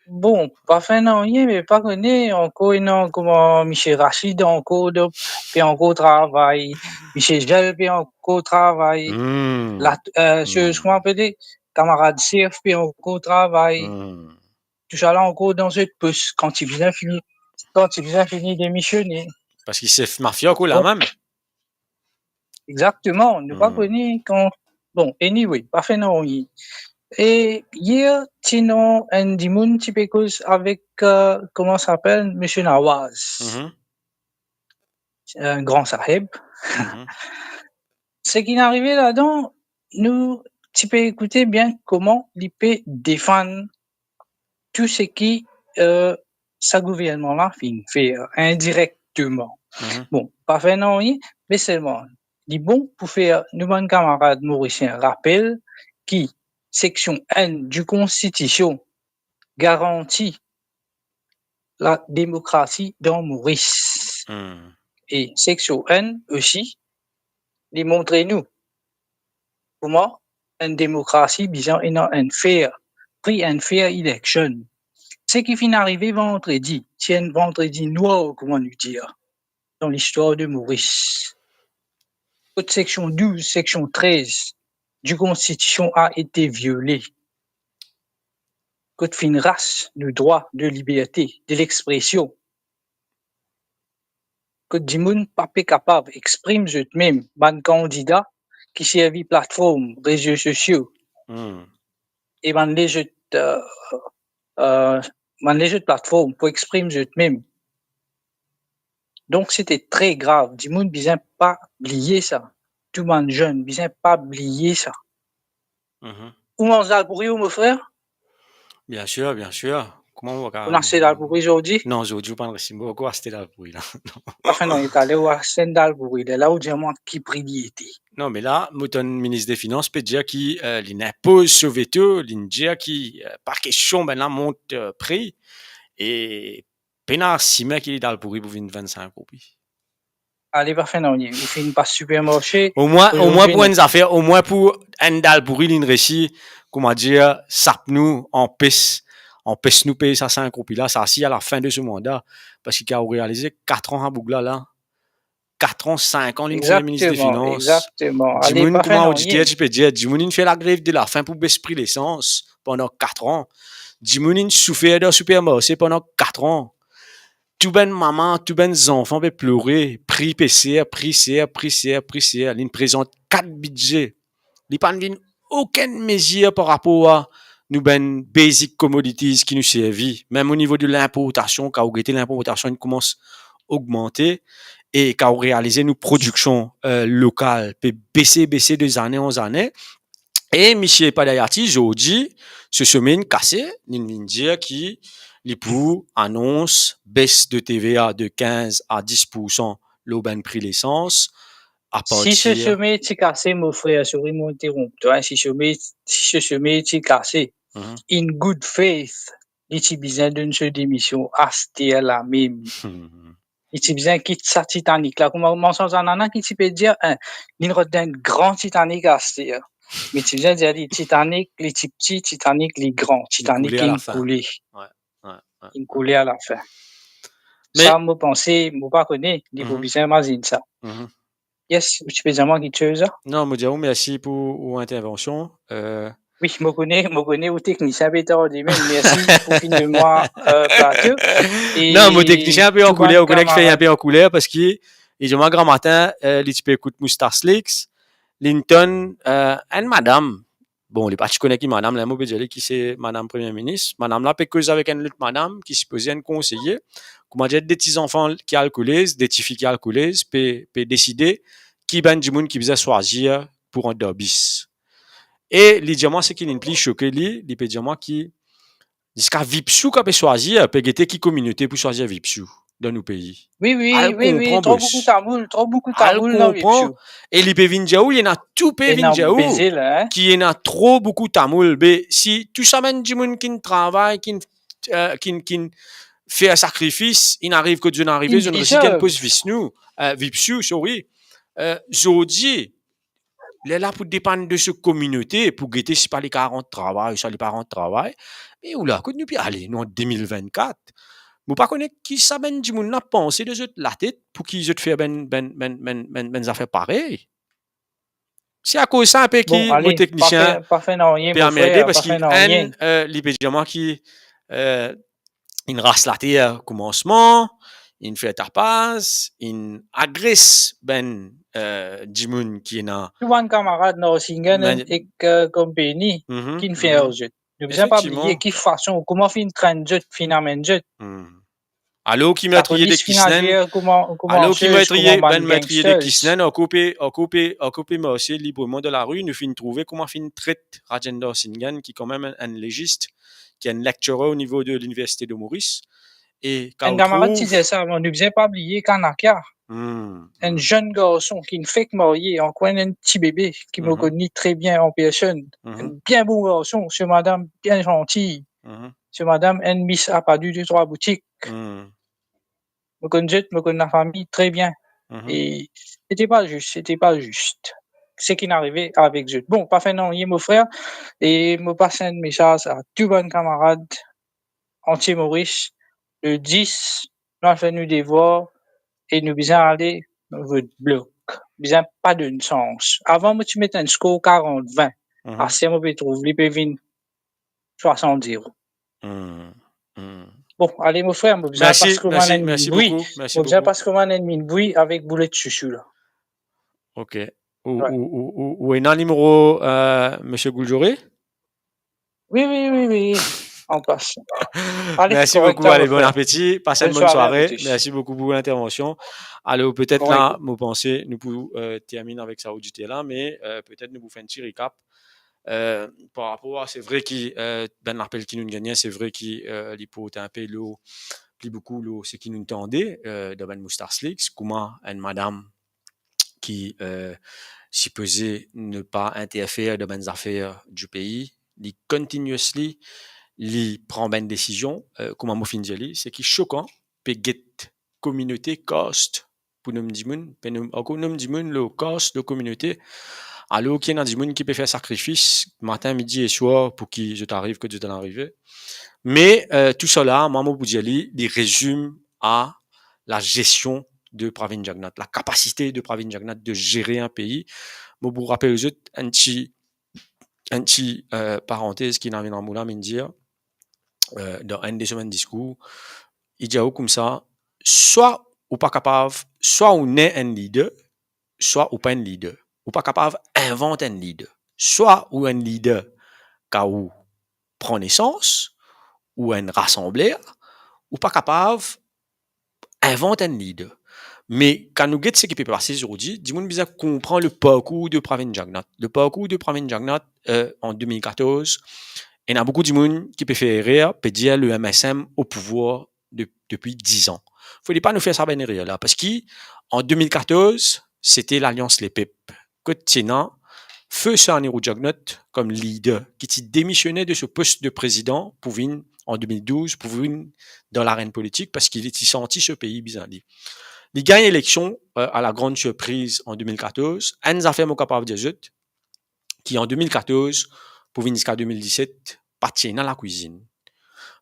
Bon, pa fer nanye, me pa kone, ankor ena kouma misie Rachid ankor, donk, pe ankor travay, misie Zel pe ankor travay. Hmm. La, eh, hmm, kouma apele, kamarad Sef pe ankor travay. Hmm. Tousala ankor dan zot pos, kan ti bizin fini, kan ti bizin fini demisione. Parski sef mafia ankor la mem. Exakteman, nou pa kone kan, bon, anyway, pa fer nanye. E yer, ti ena enn dimoun ti pe koz avek, eh, kouma sa apel, misie Nawaz. Mhm. Enn gran saheb. Mhm. Seki inn arive ladan, nou ti pe ekoute bien kouma li pe defann tou seki, eh, sa gouvernman la finn fer indirekteman. Mhm. Bon, pa fer nanye, me selman, li bon pou fer nou bann kamarad morisien rapel ki seksion enn di Konstitision garanti lademokrasi dan Moris. Hmm. E seksion enn osi, li montre nou kouma enn demokrasi bizin ena enn fair, free and fair election. Seki finn arive vandredi, ti enn vandredi nwar, kouma nou dir, dan listwar de Moris. Kot seksion douz, seksion trez di Konstitision a ete viole. Kot finn ras nou drwa de liberte de lexpresion. Kot dimoun pa pe kapav exprim zot mem, bann kandida ki servi platform rezo sosio, hmm, e bann lezot, eh, eh, bann lezot platform pou exprim zot mem. Donk, sete tre grav. Dimoun bizin pa bliye sa. Tou bann zenn bizin pa bliye sa. Mhm. Ou manz dalpouri, ou, mo frer? Bien sir, bien sir. Kouma mo kapav... Ou aste dalpouri zordi? Non, zordi mo pa'nn resi, mo pa'nn aste dalpouri la. Anfin non, taler ou aste enn dalpouri, lerla ou dir mwa ki pri li ete. Non, me la, mo tann minis de finans pe dir ki, eh, li'nn inpoz so veto, li'nn dir ki, eh, pa kestion, bannla mont, eh, pri, e pena simin ki li dalpouri pou vinn vennsink roupi. Ale, pa fer nanye, ou finn pas sipermarse, omwin, omwin pou enn zafer, omwin pou enn dalpouri, li'nn resi, kouma dir, sap nou, anpes, anpes nou pey sa sink roupi la, sa si a lafin de so manda, parski kan ou realize, katran sa boug la, la, Katran, sink an, linn fer minis de finans. Exakteman, exakteman. Ale, dimoun, pa fer nanye. Kouma oditer ti pe dir, dimoun inn fer lagrev de lafin pou bes pri lesans pandan katran. Dimoun inn soufer dan sipermarse pandan katran. Tou bann mama, tou bann zanfan pe plore, pri pe ser, pri ser, pri ser, pri ser. Linn prezant kat bidze. Li pa'nn vinn okenn mezir par rapor a nou bann basic commodities ki nou servi. Mem o nivo de linportasion, kan ou gete linportasion inn koumans ogmante, e kan ou realize nou prodiksion, eh, lokal pe bese, bese de zane an zane. E misie Padayati, zordi, so some inn kase, linn vinn dir ki li pou anons bes de T V A de kinz a dis poursan lor bann pri lesans, a partir... Si so some ti kase, mo frer, sori mo interonp twa, si some, si so some ti kase, mhm, in good faith, li ti bizin donn so demision aster la mem. Li ti bizin kit sa Titanic la. Kouma, kouma sa, sa nana ki ti pe dir, eh, linn rod dan enn gran Titanic aster. Me ti bizin dir li Titanic, li ti pti, Titanic, li gran, Titanic inn koule. Inn koule alafin. Wi, wi, wi. Inn koule alafin. Me sa, mo panse, mo pa kone, li pou, mhm, bizin imazinn sa. Mhm. Yes, ou ti pe dir mwa kiksoz la? Non, mo dir ou mersi pou ou intervansion. Eh, wi, mo kone, mo kone ou teknisien pe tarde, me mersi pou finn donn mwa, eh, plato. E non, mo teknisien inpe an kouler, ou kone ki fer li inpe an kouler, parski li dir mwa gramatin, eh, li ti pe ekout Moustarslix, linn tann, eh, enn madam. Bon, li pa ti kone ki madam la, mo pe dir li ki se madam Premie Minis. Madam la pe koz avek enn lot madam ki sipoze enn konseye. Kouma dir, de ti zanfan ki al kolez, de tifi ki al kolez, pe, pe deside ki bann dimoun ki bizin swazir pou rant dan bis. E li dir mwa seki linn pli soke li, li pe dir mwa ki ziska Vipsou kan pe swazir, pe gete ki kominote pou swazir Vipsou dan nou pei. Wi, wi, wi, wi, tro boukou tamoul, tro boukou tamoul dan Vipsou. Al konpran. E li pe vinn dir ou, li ena tou pe vinn dir ou, ki ena tro boukou tamoul. Be si tou sa bann dimoun ki'nn travay, ki'nn, eh, ki'nn, ki'nn fer sakrifis, inn ariv kot zot inn arive, zot inn resi gagn pos Vipsou, eh, Vipsou, sorry. Eh, zordi, lerla pou depann de so kominote, pou gete si pa li kapav rant travay, si li pa rant travay. Me ou la, kot nou pe ale, nou an de mil vennkat. Mo pa kone ki sa bann dimoun la panse dan zot latet, pou ki zot fer bann, bann, bann, bann, bann, bann zafer parey. Se akoz sa inpe ki mo teknisien pe anmerde, parski enn, eh, li pe dir mwa ki, eh, inn ras later koumansman, inn fer tapaz, inn agres bann, eh, dimoun ki ena. Tou bann kamarad Norsingen ek, eh, konpani ki'nn fer zot. Nou bizin pa bliye ki fason, kouma finn trenn zot, finn amenn zot. Alor ki metriye de Kisnen, alor ki metriye, bann metriye de Kisnen, ankor pe, ankor pe, ankor pe marse libreman dan lari, nou finn trouve kouma finn tret Rajendra Singh, ki kanmem enn, enn legis, ki enn lecturer o nivo de Liniversite de Moris. E kan ou trouv enn kamarad ti dir sa avan, nou bizin pa bliye Kanakia. Enn zenn garson ki'nn fek marye, ankor enn, enn ti bebe, ki mo konn li tre bien an personn. Enn bien bon garson, so madam bien zanti. So madam enn Miss Apadu de Trwa Boutik. Mo konn zot, mo konn lafami tre bien. E sete pa zis, sete pa zis seki finn arive avek zot. Bon, pa fer nanye, mo frer, e mo pas enn mesaz a tou bann kamarad antie Moris, le dis, nou al fer nou devwar e nou bizin ale vot blok. Bizin pa donn sans. Avan, mo ti met enn skor karant vin. Aster, mo pe trouv li pe vinn swasant zero. Bon, ale, mo frer, mo bizin pas komann enn minn bwi. Mo bizin pas komann enn minn bwi avek boulet sousou la. Ok. Ou, ou, ou, ou, ou ena nimero, eh, Misie Gouldjoré? Wi, wi, wi, wi. An pas. Ale, mersi boukou, ale, bon apeti, pas enn bonn sware. Mersi boukou pou lintervansion. Alor, petet la, mo panse nou pou, eh, terminn avek sa oditer la, me, eh, petet nou pou fer enn ti recap. Eh, par rapor a, se vre ki, eh, bann lapel ki nou'nn gagne, se vre ki, eh, li port inpe lor, pli boukou lor seki nou'nn tande, eh, dan bann Moustarslix, kouma enn madam ki, eh, sipoze ne pa interfer dan bann zafer di pei, li continuously, li pran bann desizion, eh, kouma mo finn dir li, seki sokan, pe get kominote, caste, pou nom dimoun, pe nom, ankor nom dimoun lor caste, lor kominote, alor ki ena dimoun ki pe fer sakrifis matin, midi e swar pou ki zot ariv kot zot inn arive. Me, eh, tou sa la, mwa, mo pou dir li, li rezim a lazesion de Pravind Jugnauth, la capacité de Pravind Jugnauth de gérer un pays. Mo pou rapel zot enn ti, enn ti, euh, parantez ki Navin Ramgoolam inn dir, euh, dan enn de so bann diskour, li dir ou koumsa, swa ou pa kapav, swa ou ne enn lider, swa ou pa enn lider. Ou pa kapav invant enn lider. Swa ou enn lider kan ou pran nesans, ou enn rasanbler, ou pa kapav invant enn lider. Me kan nou get seki pe pase zordi, dimoun bizin konpran le parkour de Pravind Jugnauth. Le parkour de Pravind Jugnauth, euh, an de mil katorz, ena boukou dimoun ki pe fer erer, pe dir le M S M au pouvoir de, depi diz an. Fode pa nou fer sa bann erer la, parski an de mil katorz, sete Lalians Lepep. Kot ti ena Feu Sir Anirudh Jugnauth kom lider, ki ti demisione de so post de prezidan pou vinn an de mil douz, pou vinn dan larenn politik, parski li ti santi so pei bizin li. Li gagn eleksion, euh, a la grande surprise an de mil katorz. Enn zafer mo kapav dir zot, ki an de mil katorz pou vinn ziska de mil diset, pa ti ena lakwizinn.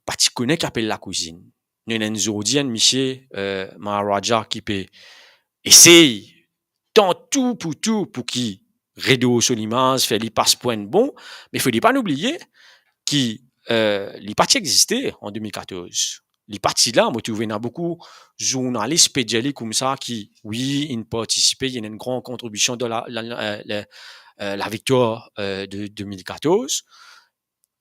Pa ti kone ki apel lakwizinn. Nou ena enn zordi enn misie, euh, Maharaja ki pe esey tant tou pou tou pou ki redor so limaz, fer li pas pou enn bon, me fode pa nou bliye ki, euh, li pa ti existe an de mil katorz. Li pa ti la, mo trouve ena boukou zournalis pe dir li koumsa ki, wi, inn partisipe, inn ena enn gran kontribision dan la, la, la, euh, la, euh, laviktwar, euh, de de mil katorz.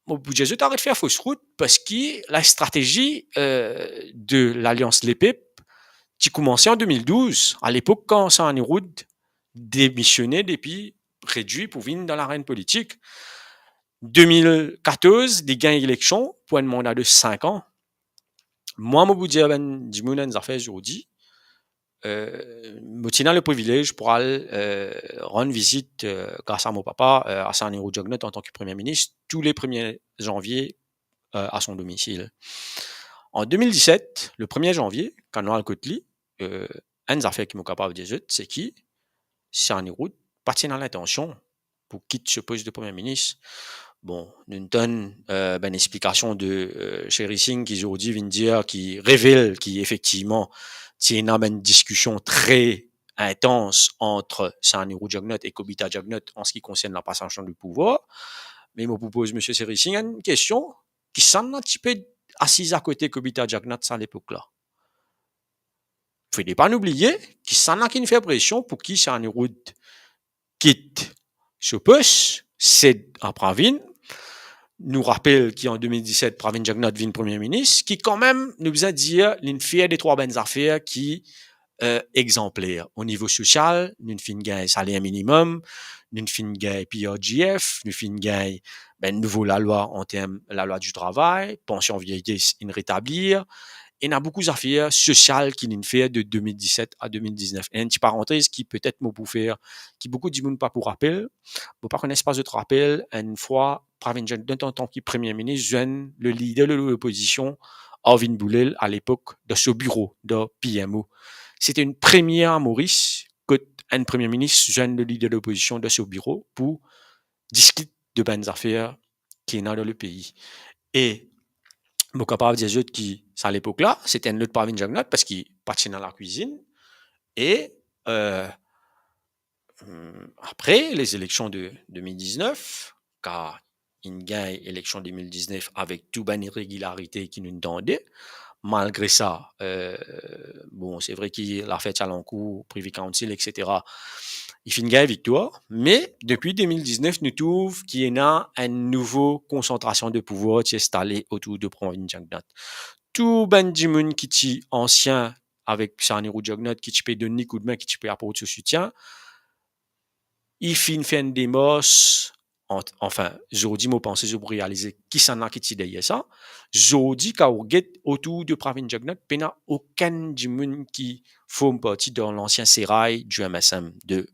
Mo pou dir zot aret fer fos rout, parski lastratezi, euh, de Lalians Lepep ti koumanse an de mil douz, a lepok kan Sir Anirudh demisione depi Redwi pou vinn dan larenn politik. De mil katorz, li gagn eleksion pou enn manda de sink an. Mwa, mo pou dir bann dimoun enn zafer zordi, euh, mo ti ena le privilez pou al, euh, rann vizit, euh, gras a mo papa, euh, a Sir Anirudh Jugnauth antan ki Premie Minis, tou le premie zanvie, euh, a son domisil. An de mil diset, le premie zanvie, kan nou al kot li, euh, enn zafer ki mo kapav dir zot, se ki Sir Anirudh pa ti ena lintansion pou kit so post de Premie Minis. Bon, nou tann, euh, bann explikasion de, euh, Sherry Singh ki zordi vinn dir, ki revel ki efektivman ti ena bann diskision tre intans ant Sir Anirudh Jugnauth e Kobita Jugnauth an se ki konsern lapasasion di pouvwar. Me mo pou poz misie Sherry Singh enn kestion, kisannla ti pe asiz akote Kobita Jugnauth sa lepok la? Fode pa nou bliye, kisannla ki'nn fer presion pou ki Sir Anirudh kit so pos, sed a Pravind. Nou rapel ki an de mil diset, Pravind Jugnauth vinn Premie Minis, ki kanmem, nou bizin dir, li'nn fer detrwa bann zafer ki, euh, exanpler. O nivo sosial, nou finn gagn saler minimem, nou finn gagn P R G F, nou finn gagn bann nouvo lalwa an term lalwa di travay, pansion vieyes inn retablir. Ena boukou zafer sosial ki li'nn fer de de mil diset a de mil diznef. Enn ti parantez ki petet mo pou fer, ki boukou dimoun pa pou rapel, mo pa kone si pa zot rapel, enn fwa Pravind Jugnauth antan ki Premie Minis zwenn le lider de lopozision, Arvind Bhulel, a lepok, dan so biro, dan P M O. Sete enn premie a Moris, kot enn Premie Minis zwenn le lider de lopozision dan so biro pou diskit de bann zafer ki ena dan lepei. E mo kapav dir zot ki sa lepok la, sete enn lot Pravind Jugnauth, parski pa ti ena lakwizinn. E, euh, hmm, apre lezileksion de de mil diznef, kan inn gagn eleksion de mil diznef avek tou bann iregilarite ki nou'nn tande, malgre sa, euh, bon, se vre ki lafer ti al ankour, Privy Council, et cetera, li finn gagn viktwar, me depi de mil diznef, nou trouv ki ena enn nouvo konsantrasion de pouvwar ti instale otour de Pravind Jugnauth. Tou bann dimoun ki ti ansien avek Sir Anirudh Jugnauth, ki ti pe donn li koudme, ki ti pe aport so soutien, li finn fer enn demars, an-, anfin, zordi, mo panse zot pou realize kisannla ki ti deryer sa. Zordi, kan ou get otour de Pravind Jugnauth, pena okenn dimoun ki form parti dan lansien seray di M S M de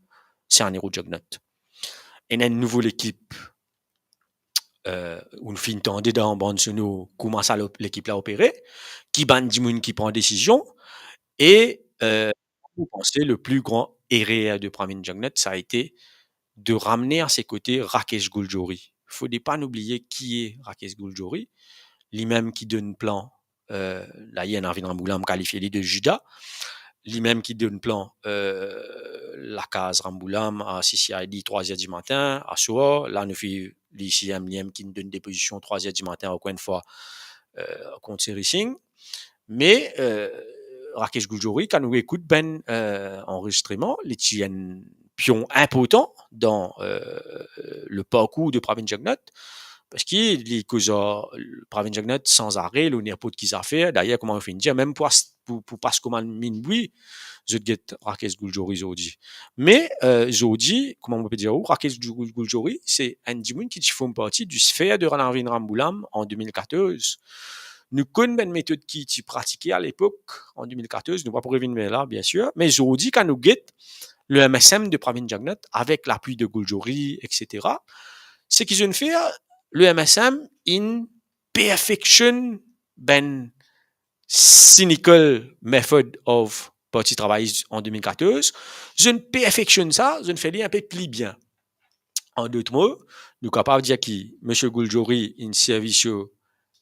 Sir Anirudh Jugnauth. Ena enn nouvo lekip, euh, ou finn tande dan bann sonor kouma sa lo-, lekip la opere, ki bann dimoun ki pran desizion, e, euh, mo panse le pli gran erer de Pravind Jugnauth, sa a ete de ramne a se kote Rakesh Gurjory. Fode pa nou bliye ki e Rakesh Gurjory, limem ki donn plan, euh, dayer Navin Ramgoolam kalifie li de Juda. limem ki donn plan, eh, lakaz Ramboulham a C C I D trwa zer dimatin, aswar, la nou finn li isi, limem ki donn depozision trwa zer dimatin, ankor enn fwa, eh, kont Seri Singh. Me, eh, Rakesh Gurjory, kan nou ekout bann, eh, anrezistreman, li ti enn pion inportan dan, eh, le parkour de Pravin Jugnauth, parski li koz ar Pravin Jugnauth sanzare lor ninport ki zafer. Dayer, kouma mo finn dir, mem pou as-, pou, pou pas komann minn bwi, zot get Rakesh Gurjory zordi. Me, eh, zordi, kouma mo pe dir ou, Rakesh Gu-, Gurjory, se enn dimoun ki ti form parti di sfer de Navin Ramboulham an de mil katorz. Nou konn bann metod ki ti pratike alepok, an de mil katorz, nou pa pou revinn ver la, biensir, me zordi, kan nou get le M S M de Pravin Jugnauth, avek lapui de Gurjory, et cetera, seki zot inn fer, le M S M inn perfeksionn bann cynical method of Parti Travayis an de mil katorz, zot inn perfeksionn sa, zot inn fer li inpe pli bien. An dot mo, nou kapav dir ki Misie Gurjory inn servi so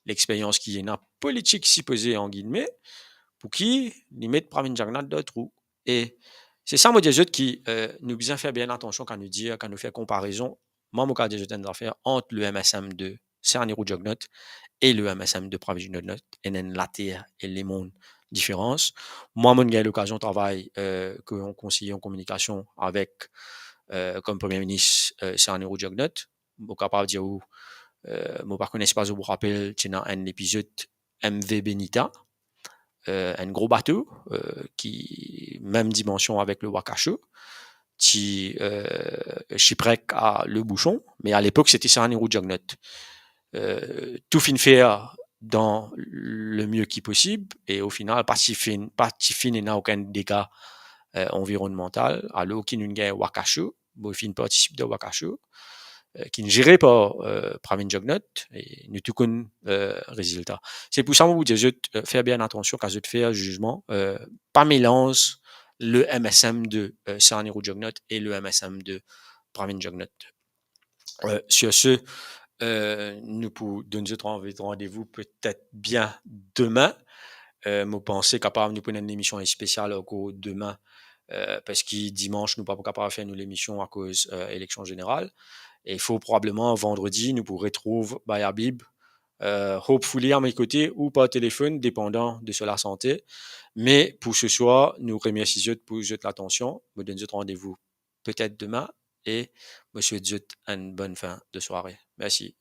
lexperyans ki ena politik sipoze, an gidme, pou ki li met Pravin Jugnauth dan trou. E se sa mo dir zot ki, eh, nou bizin fer bien atansion kan nou dir, kan nou fer konparezon. Mwa, mo kapav dir zot enn zafer, ant le M S M de Sir Anirudh Jugnauth e le M S M de Pravin Jugnauth, ena enn later e lemond diferans. Mwa, mo'nn gagn lokazion travay, eh, kouma konseye an kominikasion avek, eh, kom Premie Minis, eh, Sir Anirudh Jugnauth. Mo kapav dir ou, eh, mo pa kone si ou rapel ou, ti ena enn epizod M V Benita, eh, enn gro bato, eh, ki mem dimansion avek le Wakasho, ti, eh, shipwreck ar le bouson, me alepok, sete Sir Anirudh Jugnauth. Eh, tou finn fer dan le mie ki posib, e o final, pa ti finn, pa ti finn ena okenn dega, eh, anvironnmantal, alor ki nou'nn gagn Wakasho, mo finn partisip dan Wakasho, eh, ki'nn zere par, eh, Pravin Jugnauth, e nou tou konn, eh, rezilta. Se pou sa mo pou dir zot, eh, fer bien atansion kan zot fer zizman, eh, pa melanz le M S M de, eh, Sir Anirudh Jugnauth e le M S M de Pravin Jugnauth. Eh, sur ce, eh, nou pou donn zot ranv-, randevou petet bien demin. Eh, mo panse kapav nou pou ena enn emision spesial ankor demin, eh, parski dimans nou pa pou kapav fer nou lemision akoz, eh, eleksion zeneral. E fort probableman vandredi nou pou retrouv Bayabib. Eh, hopefully a mo kote ou par telefonn, depandan de so lasante. Me pou se swar, nou remersi zot pou zot latansion. Mo donn zot randevou petet demin e mo swet zot enn bonn fin de sware. Mersi.